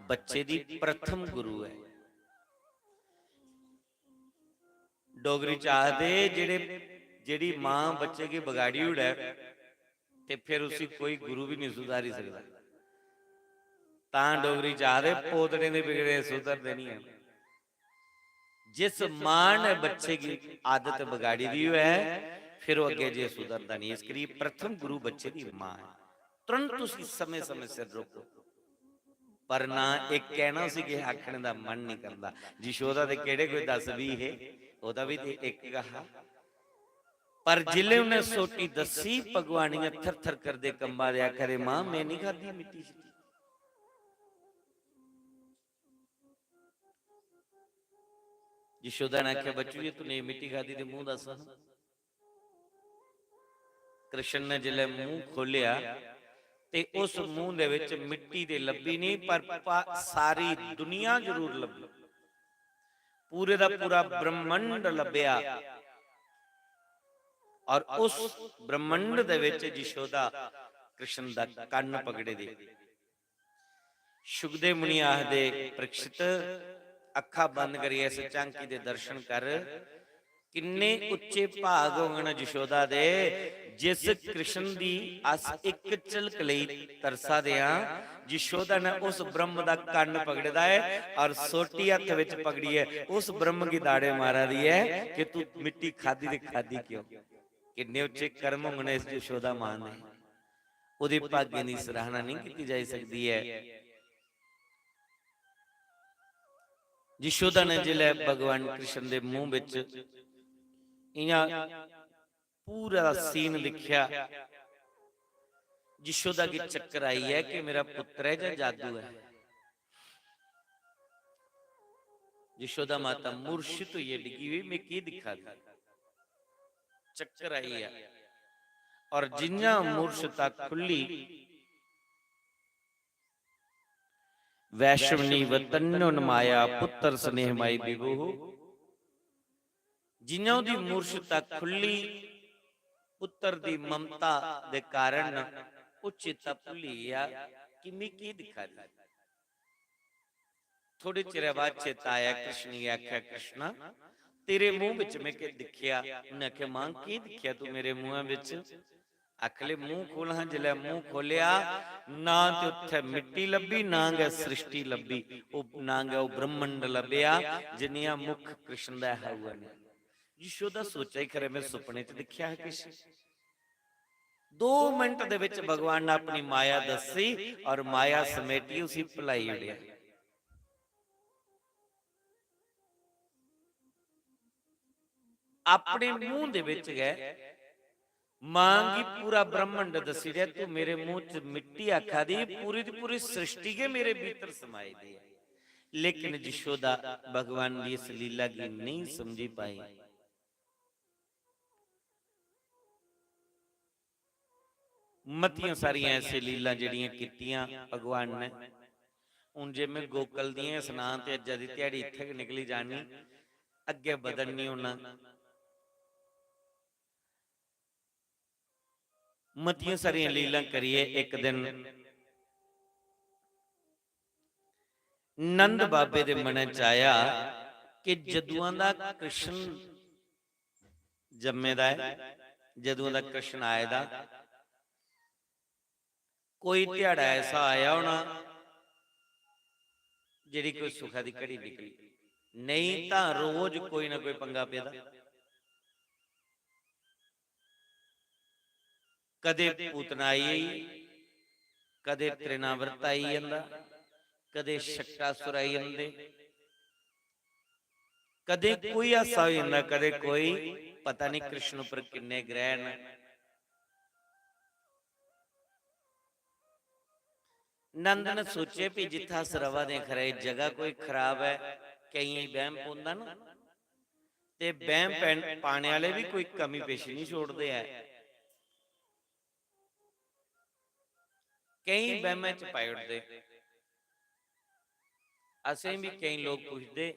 बच्चे दी प्रथम गुरु ऐ। डोगरी च आखदे, जेह्ड़े, जेह्ड़ी मां बच्चे गी बगाड़ी ओड़ै, ते फिर उसी कोई गुरु बी निं सुधारी सकदा। तां डोगरी च आखदे, "पोतड़ें दे बिगड़े सुधरदे निं हैन।" जिस मां ने बच्चे गी आदत बगाड़ी दी होऐ, फिर ओह् अग्गें जे सुधरदा निं। इस करियै प्रथम गुरु बच्चे दी मां ऐ। तुरंत उसी समें-समें सिर रोको। पर ना इक कहना उसी किश आखने दा मन निं करदा। यशोदा दे केह्ड़े कोई दस बीह् हे, ओह्दा बी ते इक गै हा। पर जिसलै उन्नै सोटी दस्सी, भगवान इ'यां थर-थर करदे कंबा दे आखा दे, "मां, में निं खाद्धी मिट्टी शिट्टी।" यशोदा ने आखेआ, "बच्चू, जे तूं नेईं मिट्टी खाद्धी ते मूंह दस्स हां।" कृष्ण ने जिसलै मूंह खोलेआ ते उस मूंह दे विच मिट्टी ते लब्भी नहीं, पर पा-, सारी दुनिया जरूर लब्भी। पूरे दा पूरा ब्रह्मांड लब्भेआ। और उस ब्रह्मांड दे विच यशोदा कृष्ण दा कन्न पकड़े दे। शुकदेव मुनि आखदे, "परीक्षित, अक्खां बंद करियै इस झांकी दे दर्शन कर। किन्ने उच्चे भाग होङन यशोदा दे, जिस कृष्ण दी अस इक झलक लेई तरसा दे आं।" यशोदा ने उस ब्रह्म दा कन्न पकड़े दा ऐ और सोटी हत्थ विच पकड़ियै उस ब्रह्म गी दाड़े मारा दी ऐ कि तू मिट्टी खादी ते खादी क्यों? किन्ने उच्चे कर्म होङन इस यशोदा मां दे। ओह्दे भागें दी सराहना नहीं कीती जाई सकदी ऐ। यशोदा ने जिसलै भगवान कृष्ण दे मूंह बिच इ'यां पूरा सीन दिक्खेआ, यशोदा गी चक्कर आई ऐ कि मेरा पुत्र ऐ जां जादू ऐ। यशोदा माता मूर्छित होइयै डिग्गी होई, "में केह् दिक्खा दी?" चक्कर आई गेआ। और जि'यां मूर्छता खु'ल्ली, "वैश्वनीव तन्योन्माया पुत्र स्नेहमयी विभुः।" जि'यां ओह्दी मूर्छता खु'ल्ली, पुत्र दी ममता दे कारण ओह् चेता भुल्ली गेआ कि में केह् दिक्खा दी। थोड़े चिरै बाद चेता आया, कृष्ण गी आखेआ, "कृष्णा, तेरे मूंह बिच में केह् दिक्खेआ?" उन्नै आखेआ, "मां, केह् दिक्खेआ तू मेरे मूंहा बिच?" आखले, "मूंह खोल हां।" जिसलै मूंह खोलेआ, ना ते उत्थै मिट्टी लब्भी, ना गै सृष्टि लब्भी, ओह्, ना गै ओह् ब्रह्मंड लब्भेआ जिन्नियां मुख कृष्ण दा है उ'ऐ नेहा। यशोदा सोचा ही खरे, में सुपने च दिक्खेआ हा किश। दो मिनट दे विच भगवान ने अपनी माया दस्सी और माया समेटियै उसी भुलाई ओड़ेआ। अपने मूंह दे विच गै मां गी पूरा ब्रह्मंड दस्सी ओड़ेआ, "तू मेरे मूंह च मिट्टी आखा दी, पूरी दी पूरी सृष्टि गै मेरे भीतर समाई दी ऐ।" लेकिन यशोदा भगवान दी इस लीला गी नहीं समझी पाई। मतियां सारियां ऐसी लीलां जेह्ड़ियां कीतियां भगवान ने। हून जे में गोकुल दियां सनां ते अज्जै दी ध्याड़ी इत्थै गै निकली जानी, अग्गें बधन निं होना। मतियां सारियां लीलां करियै इक दिन नंद बाबे दे मनै च आया कि जदुआं दा कृष्ण जम्मे दा ऐ, जदुआं दा कृष्ण आए दा, कोई ध्याड़ा ऐसा आया होना जेह्ड़ी कोई सुखै दी घड़ी निकली, नेईं तां रोज कोई ना कोई पंगा पेदा। कदे पूतना आई, कदे तृणावर्त आई जंदा, कदे शक्टासुर आई जंदे, कदे कोई हासा होई जंदा, कदे कोई, पता नहीं कृष्ण उप्पर किन्ने ग्रह न। नंद ने सोचे, "भी जित्थै अस रवा दे खरे, जगह कोई खराब ऐ, केइयें गी बैह्म पौंदा ना, ते बैह्म पैन-, पाने आह्ले बी कोई कमी पेशी नहीं छोड़दे ऐ।" केईं बैह्में च पाई ओड़दे। असें बी केईं लोक पुछदे,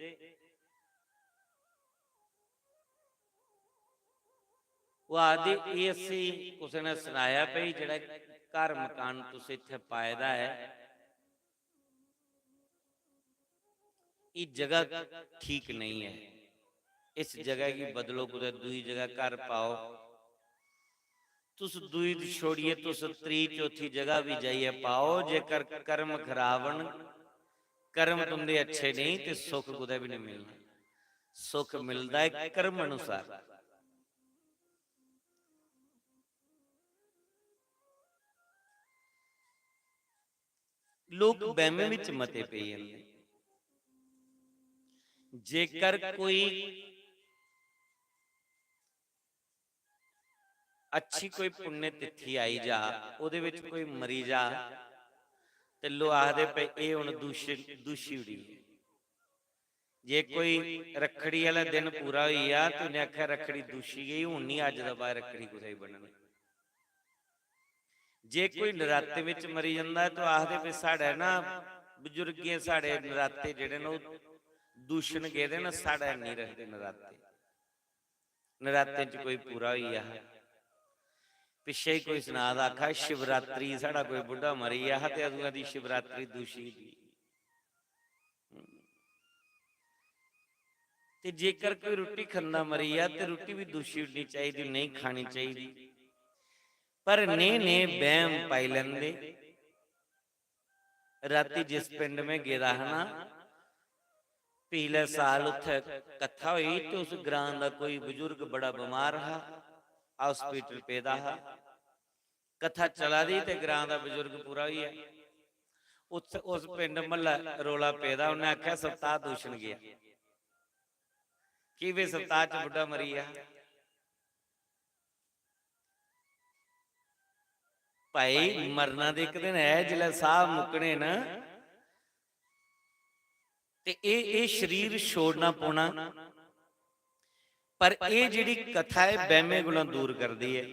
ओह् आखदे, "एह् असें कुसै ने सनाया भई जेह्ड़ा घर मकान तुसें इत्थै पाए दा ऐ, एह् जगह ठीक नेईं ऐ, इस जगह गी बदलो, कुतै दूई जगह घर पाओ।" तुस दूई छोड़ियै तुस त्री चौथी जगह बी जाइयै पाओ, जेकर कर्म खराब न, कर्म तुंदे अच्छे नेईं ते सुख कुतै बी नेईं मिलना। सुख मिलदा ऐ कर्म अनुसार। लोक बैह्‌में बिच मते पेई जंदे। जेकर कोई अच्छी कोई पुण्य तिथि आई जा, ओह्‌दे बिच कोई मरी जा, ते लोक आखदे, "भई, एह् हून दूश-, दूशी उड़ी।" जे कोई रक्खड़ी आह्‌ला दिन पूरा होई जा, ते उ'नें आखेआ, "रक्खड़ी दूशी गेई, हून निं अज्ज दे बाद रक्खड़ी कुसै गी ब'न्ननी।" जे कोई नरातें बिच मरी जंदा ऐ, ते आखदे, "भई, साढ़े ना बजुर्गें साढ़े नराते जेह्‌ड़े न, ओह् दूशन गेदे न, साढ़े निं रखदे नराते।" नरातें च कोई पूरा होई गेआ हा। पिच्छे ही कोई सना दा आखा, "शिवरात्रि साढ़ा कोई बुड्ढा मरी गेआ हा ते अदूं दी शिवरात्रि दूशी दी।" ते जेकर कोई रुट्टी खंदा मरी जा ते रुट्टी बी दूशी उड़नी चाहिदी, नेईं खानी चाहिदी। पर नेह् नेह् बैह्‌म पाई लैंदे। रातीं जिस पिंड में गेदा हा ना, पिछले साल उत्थै कथा होई ते उस ग्रां दा कोई बजुर्ग बड़ा बमार हा, hospital पेदा हा। कथा चला दी ते ग्रां दा बजुर्ग पूरा होई गेआ। उत्थै उस पिंड म्हल्लै रौला पेदा, उन्नै आखेआ, "सप्ताह दूशन गेआ।" की बे सप्ताह च बुड्ढा मरी गेआ। भाई, मरना ते इक दिन ऐ, जिसलै साह् मुक्कने न, ते एह्, एह् शरीर छोड़ना पौना। पर एह् जेह्‌ड़ी कथा ऐ, बैह्‌में कोला दूर करदी ऐ।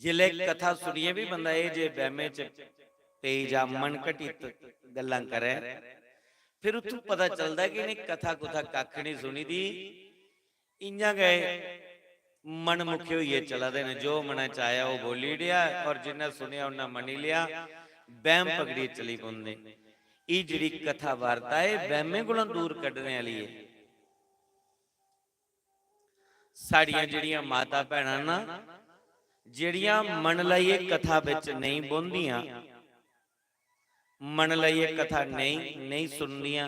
जिसलै कथा सुनियै बी बंदा एह् जे बैह्‌में च पेई जा, मन घटित गल्लां करै, फिर उत्थूं पता चलदा कि इ'नें कथा कुथा कक्ख निं सुनी दी, इ'यां गै मनमुखे होइयै चला दे न, जो मनै च आया ओह् बोली ओड़ेआ, और जिन्नै सुनेआ उन्नै मन्नी लेआ, बैह्‌म पकड़ियै चली पौंदे। एह् जेह्‌ड़ी कथा वार्ता ऐ, एह् बैह्‌में कोला दूर कड्ढने आह्‌ली ऐ। साढ़ियां जेह्‌ड़ियां माता भैनां ना, जेह्‌ड़ियां मन लाइयै कथा बिच नेईं बौंह्‌दियां, मन लाइयै कथा नेईं, नेईं सुनदियां,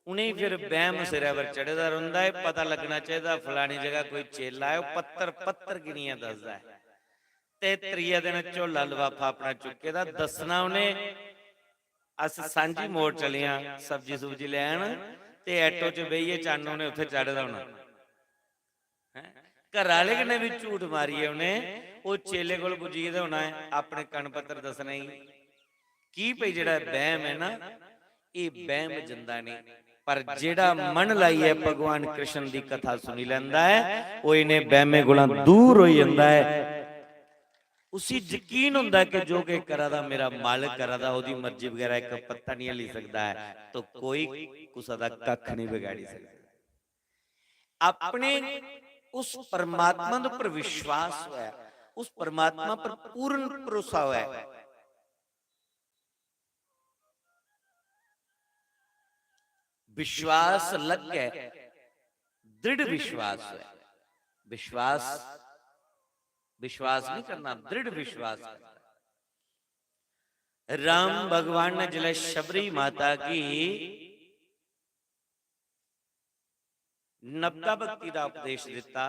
उ'नेंगी फिर बैह्‌म सिरै पर चढ़े दा रौंह्‌दा ऐ। पता लग्गना चाहिदा, फलानी जगह कोई चेला ऐ, ओह् पत्तर, पत्तर गिनियै दसदा ऐ। ते त्रिये दिन झोला लफाफा अपना चुक्के दा, दस्सना उ'नें, "अस सांझी मोड़ चले आं सब्जी सुब्जी लैन," ते auto च बेहियै चन्न उ'नें उत्थै चाढ़े दा होना। हैं? घरै आह्‌ले कन्नै बी झूठ मारियै उ'नें ओह् चेले कोल पुज्जी गेदे होना ऐ अपने कन्न पत्तर दस्सने गी। की भई जेह्‌ड़ा बैह्‌म ऐ ना, एह् बैह्‌म जंदा नेईं, पर जेह्‌ड़ा मन लाइयै भगवान कृष्ण दी कथा सुनी लैंदा ऐ, ओह् इ'नें बैह्‌में कोला दूर होई जंदा ऐ। उसी यकीन होंदा ऐ कि जो किश करा दा मेरा मालक करा दा, ओह्‌दी मर्जी बगैरा इक पत्ता निं हल्ली सकदा ऐ, तो कोई कुसै दा कक्ख निं बगाड़ी सकदा। अपने उस परमात्मा दे उप्पर विश्वास होऐ, उस परमात्मा पर पूर्ण भरोसा होऐ। विश्वास लग्गै, दृढ़ विश्वास होऐ। विश्वास, विश्वास निं करना, दृढ़ विश्वास करना। राम भगवान ने जिसलै शबरी माता गी नवता भक्ति दा उपदेश दित्ता,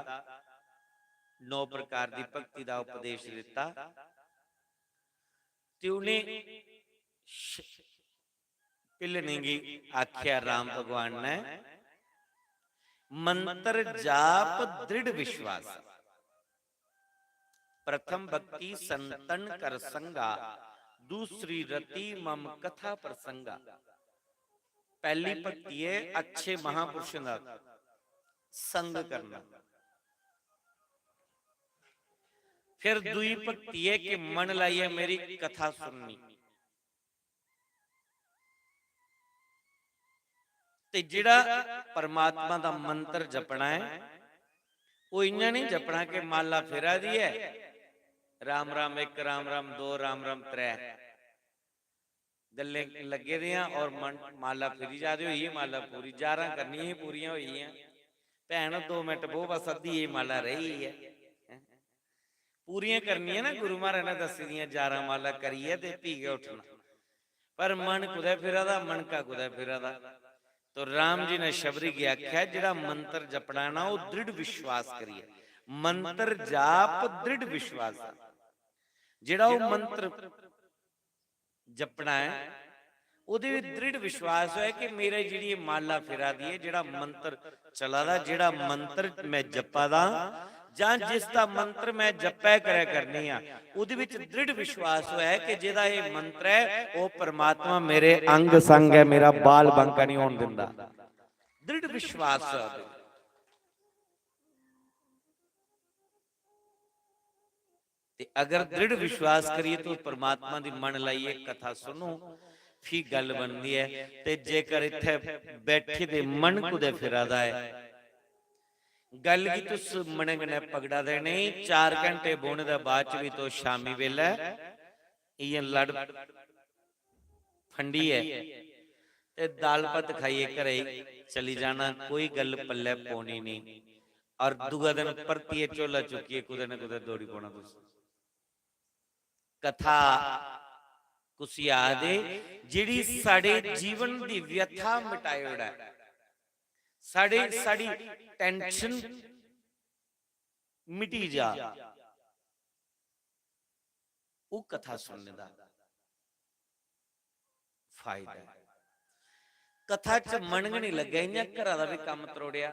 नौ प्रकार दी भक्ति दा उपदेश दित्ता, ते उ'नें श-, भिल्लनें गी आखेआ राम भगवान ने, "मंत्र जाप दृढ़ विश्वास।" प्रथम भक्ति संतन कर संगा, दूसरी रति मम कथा प्रसंगा। पैह्‌ली भक्ति ऐ अच्छे महापुरुषें दा संग करना। फिर दूई भक्ति ऐ कि मन लाइयै मेरी कथा सुननी। ते जेह्‌ड़ा परमात्मा दा मंत्र जपना ऐ, ओह् इ'यां निं जपना कि माला फिरा दी ऐ, राम राम इक, राम राम दो, राम राम त्रै। गल्लें लग्गे दे आं और मन, माला फिरी जा दी होई, माला पूरी, जारां करनियां ही पूरियां होई गेइयां। भैन, दो मिंट बौह्, बस अद्धी जेही माला रेही ऐ। हैं? पूरियां करनियां ना, गुरु महाराज ने दस्सी दियां जारां माला करियै ते फ्ही गै उट्ठना। पर मन कुतै फिरा दा, मनका कुतै फिरा दा। तो राम जी ने शबरी गी आखेआ, जेह्ड़ा मंत्र जपना ना, ओह् दृढ़ विश्वास करियै। मंत्र जाप दृढ़ विश्वास दा। जेह्ड़ा ओह् मंत्र जपना ऐ, ओह्दे विच दृढ़ विश्वास होऐ कि मेरे जेह्ड़ी एह् माला फिरा दी ऐ, जेह्ड़ा मंत्र चला दा, जेह्ड़ा मंत्र मैं जप्पा दा, जां जिस दा मंत्र मैं जप्पै करै करनी आं, ओह्दे विच दृढ़ विश्वास होऐ कि जेह्दा एह् मंत्र ऐ, ओह् परमात्मा मेरे अंग संग ऐ, मेरा बाल बांका निं होन दिंदा। दृढ़ विश्वास होऐ ओह्दे विच। ते अगर दृढ़ विश्वास करिए तुस परमात्मा दी मन लाइए कथा सुनो, फ्ही गल्ल बनदी ऐ। ते जेकर इत्थै बैठे दे मन कुतै फिरा दा ऐ, गल्ल गी तुस मनै कन्नै पकड़ा दे नेईं, चार घैंटे बौह्ने दे बाद च बी तुस शामी बेल्लै इ'यां लड़ फंडियै ते दाल भत्त खाइयै घरै गी चली जाना, कोई गल्ल पल्लै पौनी नेईं। और दूआ दिन परतियै झोला चुक्कियै कुतै ना कुतै दौड़ी पौना तुस। कथा कुसी आखदे, जेह्ड़ी साढ़े जीवन दी व्यथा मिटाई ओड़ै, साढ़े, साढ़ी tension मिटी जा, ओह् कथा सुनने दा फायदा ऐ। कथा च मन गै निं लग्गेआ, इ'यां घरा दा बी कम्म त्रोड़ेआ।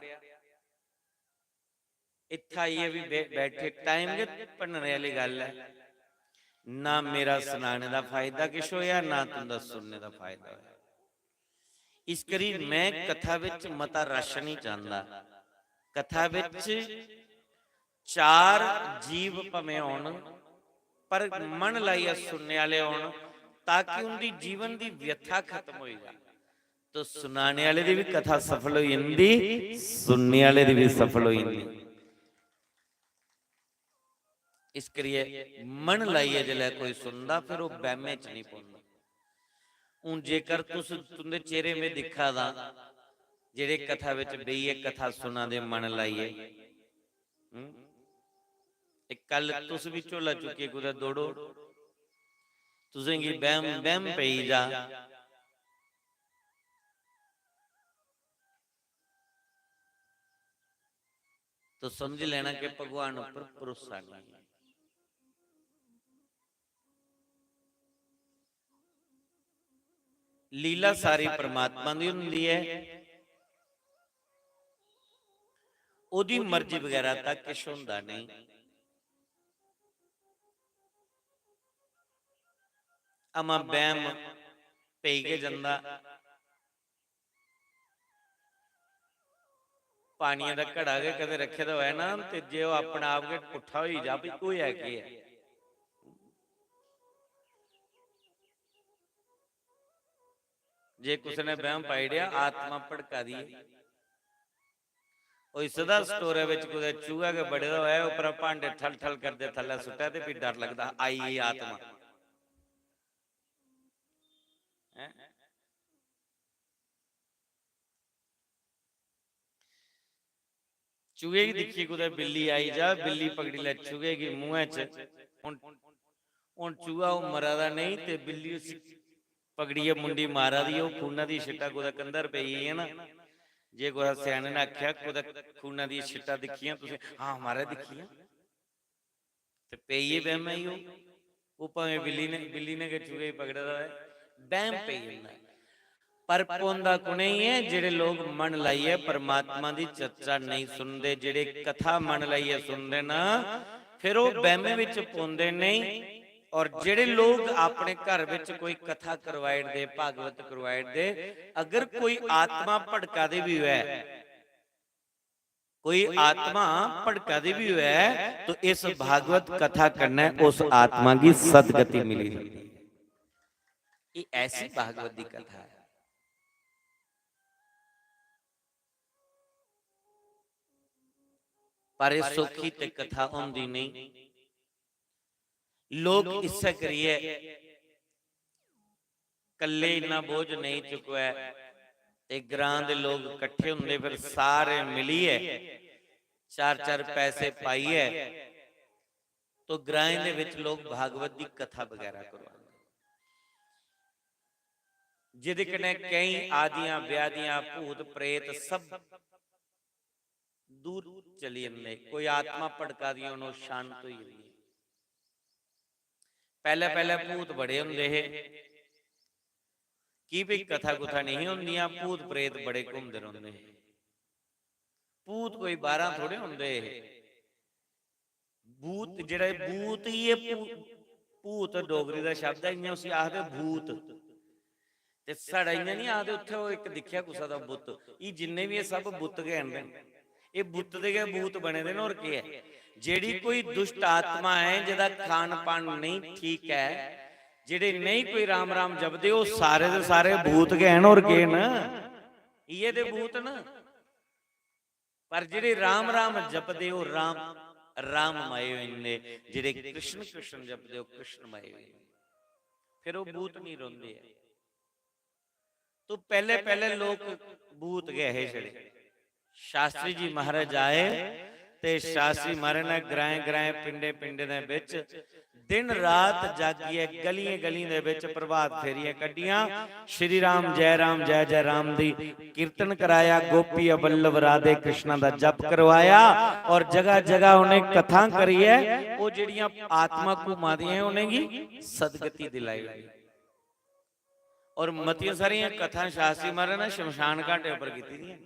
इत्थै आइयै बी बै-, बैठे, time गै भन्नने आह्ली गल्ल ऐ। ना मेरा सनाने दा फायदा किश होएआ, ना तुं'दा सुनने दा फायदा होएआ। इस करी मैं कथा बिच मता रश निं चांह्दा। कथा बिच चार जीव भामें होन, पर मन लाइयै सुनने आह्ले होन, ताकि उं'दी जीवन दी व्यथा खत्म होई जा। तो सुनाने आह्ले दी बी कथा सफल होई जंदी, सुनने आह्ले दी बी सफल होई जंदी। इस करियै मन लाइयै जिसलै कोई सुनदा, फिर ओह् बैह्मे च निं पौंदा। हून जेकर तुस, तुं'दे चेहरे में दिक्खा दा, जेह्ड़े कथा बिच बेहियै कथा सुना दे मन लाइयै, हूं? ते कल तुस बी झोला चुक्कियै कुतै दौड़ो, तुसें गी बैह्म, बैह्म पेई जा, तो समझ लेना कि भगवान उप्पर भरोसा नहीं है। लीला सारी परमात्मा दी होंदी है, ओह्दी मर्जी बगैरा दा किश होंदा नहीं। अमा बैह्म पेई गै जंदा। पानियै दा घड़ा गै कदें रक्खे दा होऐ ना, ते जे ओह् अपने आप गै पुट्ठा होई जा, भी होएआ केह् ऐ? जे कुसै ने बैह्म पाई ओड़ेआ, आत्मा भड़का दी ऐ। होई सकदा स्टोरै बिच कुतै चूहा गै बड़े दा होऐ, उप्परा भांडे ठल ठल करदे थल्लै सुट्टै, ते फ्ही डर लगदा, आई गेई आत्मा। हैं? चूहे गी दिक्खियै कुतै बिल्ली आई जा, बिल्ली पकड़ी लै चूहे गी मुंहै च। हुन, हुन चूहा ओह् मरा दा नेईं ते बिल्ली उसी पकड़ियै मुंडी मारा दी, ओह् खूना दी छिट्टा कुतै कंधा पर पेई गेई ऐ ना। जे कुसै स्याने ने आखेआ, "कुतै खूना दी छिट्टा दिक्खियां तुसें?" "हां, महाराज, दिक्खियां।" ते पेई गे बैह्मा गी ओह्। ओह् भामें बिल्ली ने, बिल्ली ने गै चूहे गी पकड़े दा होऐ, बैह्म पेई जंदा ऐ। पर पौंदा कु'नें गी ऐ? जेह्ड़े लोक मन लाइयै परमात्मा दी चर्चा नेईं सुनदे, जेह्ड़े कथा मन लाइयै सुनदे न, फिर ओह् बैह्मे बिच पौंदे नेईं। और जेह्ड़े लोक अपने घर बिच कोई कथा करवाई ओड़दे, भागवत करवाई ओड़दे, अगर कोई आत्मा भड़का दी बी होऐ, कोई आत्मा भड़का दी बी होऐ, तो इस भागवत कथा कन्नै उस आत्मा गी सदगति मिली जंदी। ये ऐसी भागवत दी कथा है। पर एह् सौखी ते कथा होंदी नेईं। लोक इस्सै करियै कल्ले इन्ना बोझ नेईं चुकोऐ। ते ग्रां दे लोक कट्ठे होंदे, फिर सारे मिलियै चार चार पैसे पाइयै तो ग्राएं दे विच लोक भागवत दी कथा वगैरह करवांदे, जिदे कन्नै केई आदियां व्याधियां, भूत प्रेत सब दूर चली जंदे। कोई आत्मा भड़का दी होन, ओह् शांत होई जंदी। पैह्ले पैह्ले भूत बड़े होंदे हे, की भई कथा कुथा नेईं होंदियां, भूत प्रेत बड़े घूमदे रौंह्दे हे। भूत कोई बाह्रां थोड़े होंदे हे। भूत जेह्ड़ा, भूत ही एह् भू-, भूत डोगरी दा शब्द ऐ, इ'यां उसी आखदे भूत। ते साढ़ा इ'यां निं आखदे, उत्थै ओह् इक दिक्खेआ कुसै दा बुत्त। एह् जिन्ने बी एह् सब बुत्त गै न। एह् बुत्त दे गै भूत बने दे न, होर केह् ऐ? जेह्ड़ी कोई दुष्ट आत्मा ऐ, जेह्दा खान पान नेईं ठीक ऐ, जेह्ड़े नेईं कोई राम राम जपदे, ओह् सारे दे सारे भूत गै न, होर केह् न? इ'यै ते भूत न। पर जेह्ड़े राम राम जपदे, ओह् राम, राममय होई जंदे। जेह्ड़े कृष्ण कृष्ण जपदे, ओह् कृष्णमय होई जंदे। फिर ओह् भूत निं रौंह्दे ऐ। तो पैह्ले पैह्ले लोक भूत गै हे छड़े। शास्त्री जी महाराज आए ते शास्त्री महाराज ने ग्राएं ग्राएं, पिंडें पिंडें दे बिच दिन रात जागियै गलियें गलियें दे बिच प्रभात फेरियां कड्ढियां। श्री राम, जय राम, जय जय राम दी कीर्तन कराया, गोपी वल्लभ राधे कृष्णा दा जप करवाया और जगह जगह उ'नें कथां करियै ओह् जेह्ड़ियां आत्मा घूमा दियां, उ'नेंगी सदगति दिलाई। और मतियां सारियां कथां शास्त्री महाराज ने शमशान घाटे उप्पर कीती दियां।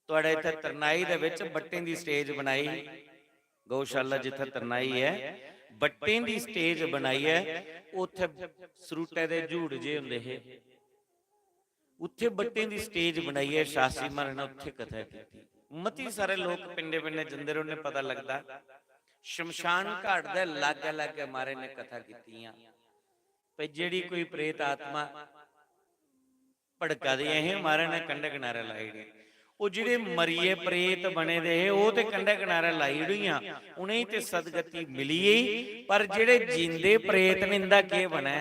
तुआढ़े इत्थै तरनाई दे बिच बट्टें दी stage बनाई, गौशाला जित्थै तरनाई ऐ, बट्टें दी stage बनाइयै उत्थै सरूटै दे झूड़ जे होंदे हे, उत्थै बट्टें दी stage बनाइयै शास्त्री महाराज ने उत्थै कथा कीती। मती सारे लोक पिंडे पिंडे जंदे रौंह्दे, पता लगदा। शमशान घाट दे लागै लागै महाराज ने कथा कीतियां। भई जेह्ड़ी कोई प्रेत आत्मा भड़का दी ऐ, महाराज ने कंढे कनारे लाई ओड़ी। ओह् जेह्ड़े मरियै प्रेत बने दे हे, ओह् ते कंढे कनारे लाई ओड़ियां, उ'नेंगी ते सदगति मिली गेई, पर जेह्ड़े जींदे प्रेत न, इं'दा केह् बनै?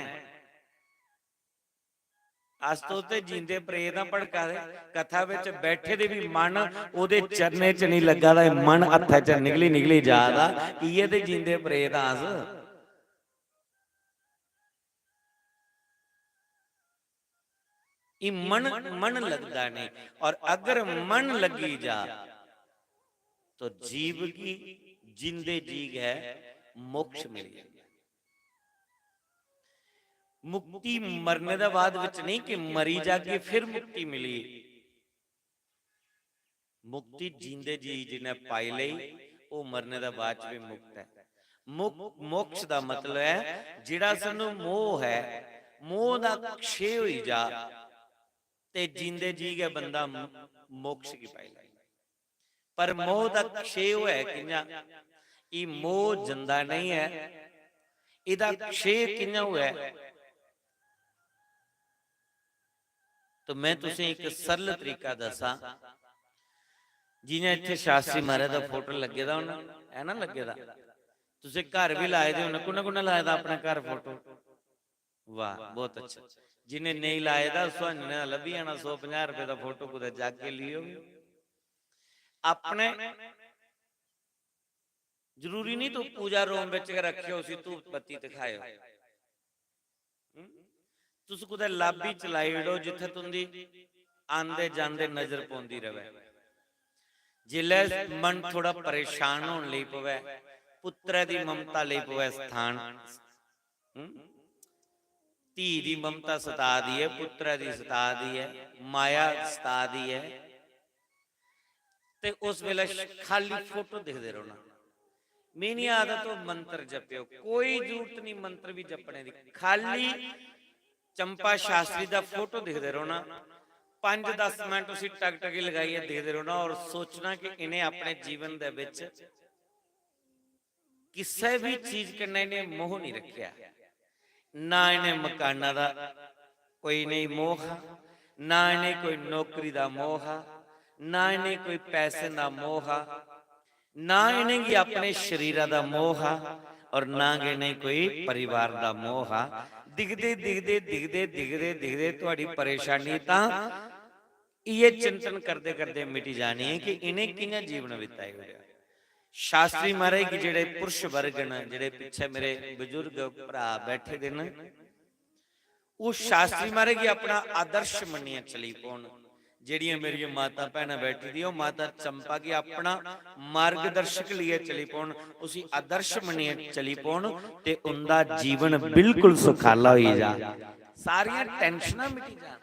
अस तुस ते जींदे प्रेत आं भड़का दे। कथा बिच बैठे दे बी मन ओह्दे चरणें च निं लग्गा दा, एह् मन हत्थै च निकली निकली जा दा। इ'यै ते जींदे प्रेत आं अस। ई मन, मन लगदा नहीं। और अगर मन लगी जा तो जीव की, जींदे जी गै मोक्ष मिल जाए। मुक्ति मरने दे बाद विच नहीं कि मरी जाके फिर मुक्ति मिली। मुक्ति जींदे जी जिन्हें पाई लेई, ओह् मरने दे बाद च भी मुक्त ऐ। मुक-, मोक्ष दा मतलब ऐ जेह्ड़ा सानू मोह ऐ, मोह दा क्षय होई जा ते जींदे जी गै बंदा म-, मोक्ष गी पाई लै। पर मोह दा क्षय होऐ कि'यां? एह् मोह जंदा नहीं ऐ, एह्दा क्षय कि'यां होऐ? तो मैं तुसें इक सरल तरीका दस्सां। जि'यां इत्थै शास्त्री महाराज दा फोटो लग्गे दा होना, है ना लग्गे दा? तुसें घर भी लाए दे होने, कु'न्नै कु'न्नै लाए दा अपने घर फोटो? वाह, बहुत अच्छा। जि'नें नेईं लाए दा, सुहाने दा लब्भी जाना सौ पंजाह् रपेऽ दा फोटो, कुतै जाके लियो। अपने जरूरी नहीं तुस पूजा रूम बिच गै रखेओ, उसी धूप बत्ती दिखाएओ। हम्म? तुस कुतै लाबी च लाई ओड़ो जित्थै तुं'दी आंदे जांदे नजर पौंदी र'वै। जिसलै मन थोह्ड़ा परेशान होन लगी पवै, पुत्तरै दी ममता लगी पवै स्थान, हम्म? धी दी ममता सता दी ऐ, पुत्तरै दी सता दी ऐ, माया सता दी ऐ, ते उस बेल्लै श-, खाली फोटो दिखदे रौह्ना। में निं आखदा तुस मंत्र जपेओ, कोई जरूरत निं मंत्र बी जपने दी, खाली चंपा शास्त्री दा फोटो दिखदे रौह्ना। पंज दस मिंट उसी टकटकी लगाइयै दिखदे रौह्ना और सोचना कि इ'नें अपने जीवन दे बिच किसै बी चीज कन्नै इ'नें मोह निं रक्खेआ। ना इ'नें मकाना दा कोई नेईं मोह हा, ना इ'नें कोई नौकरी दा मोह हा, ना इ'नें कोई पैसे दा मोह हा, ना इ'नेंगी अपने शरीरा दा मोह हा और ना गै इ'नें कोई परिवार दा मोह हा। दिखदे, दिखदे, दिखदे, दिखदे, दिखदे थुआढ़ी परेशानी तां इ'यै चिंतन करदे, करदे मिटी जानी ऐ कि इ'नें कि'यां जीवन बिताई ओड़ेआ। शास्त्री महाराज गी जेह्ड़े पुरुष वर्ग न, जेह्ड़े पिच्छे मेरे बजुर्ग भ्राऽ बैठे दे न, ओह् शास्त्री महाराज गी अपना आदर्श मन्नियै चली पौन। जेह्ड़ियां मेरियां माता भैनां बैठी दियां, ओह् माता चंपा गी अपना मार्गदर्शक लेइयै चली पौन, उसी आदर्श मन्नियै चली पौन, ते उं'दा जीवन बिल्कुल सुखाला होई जा, सारियां टैंशनां मिटी जान।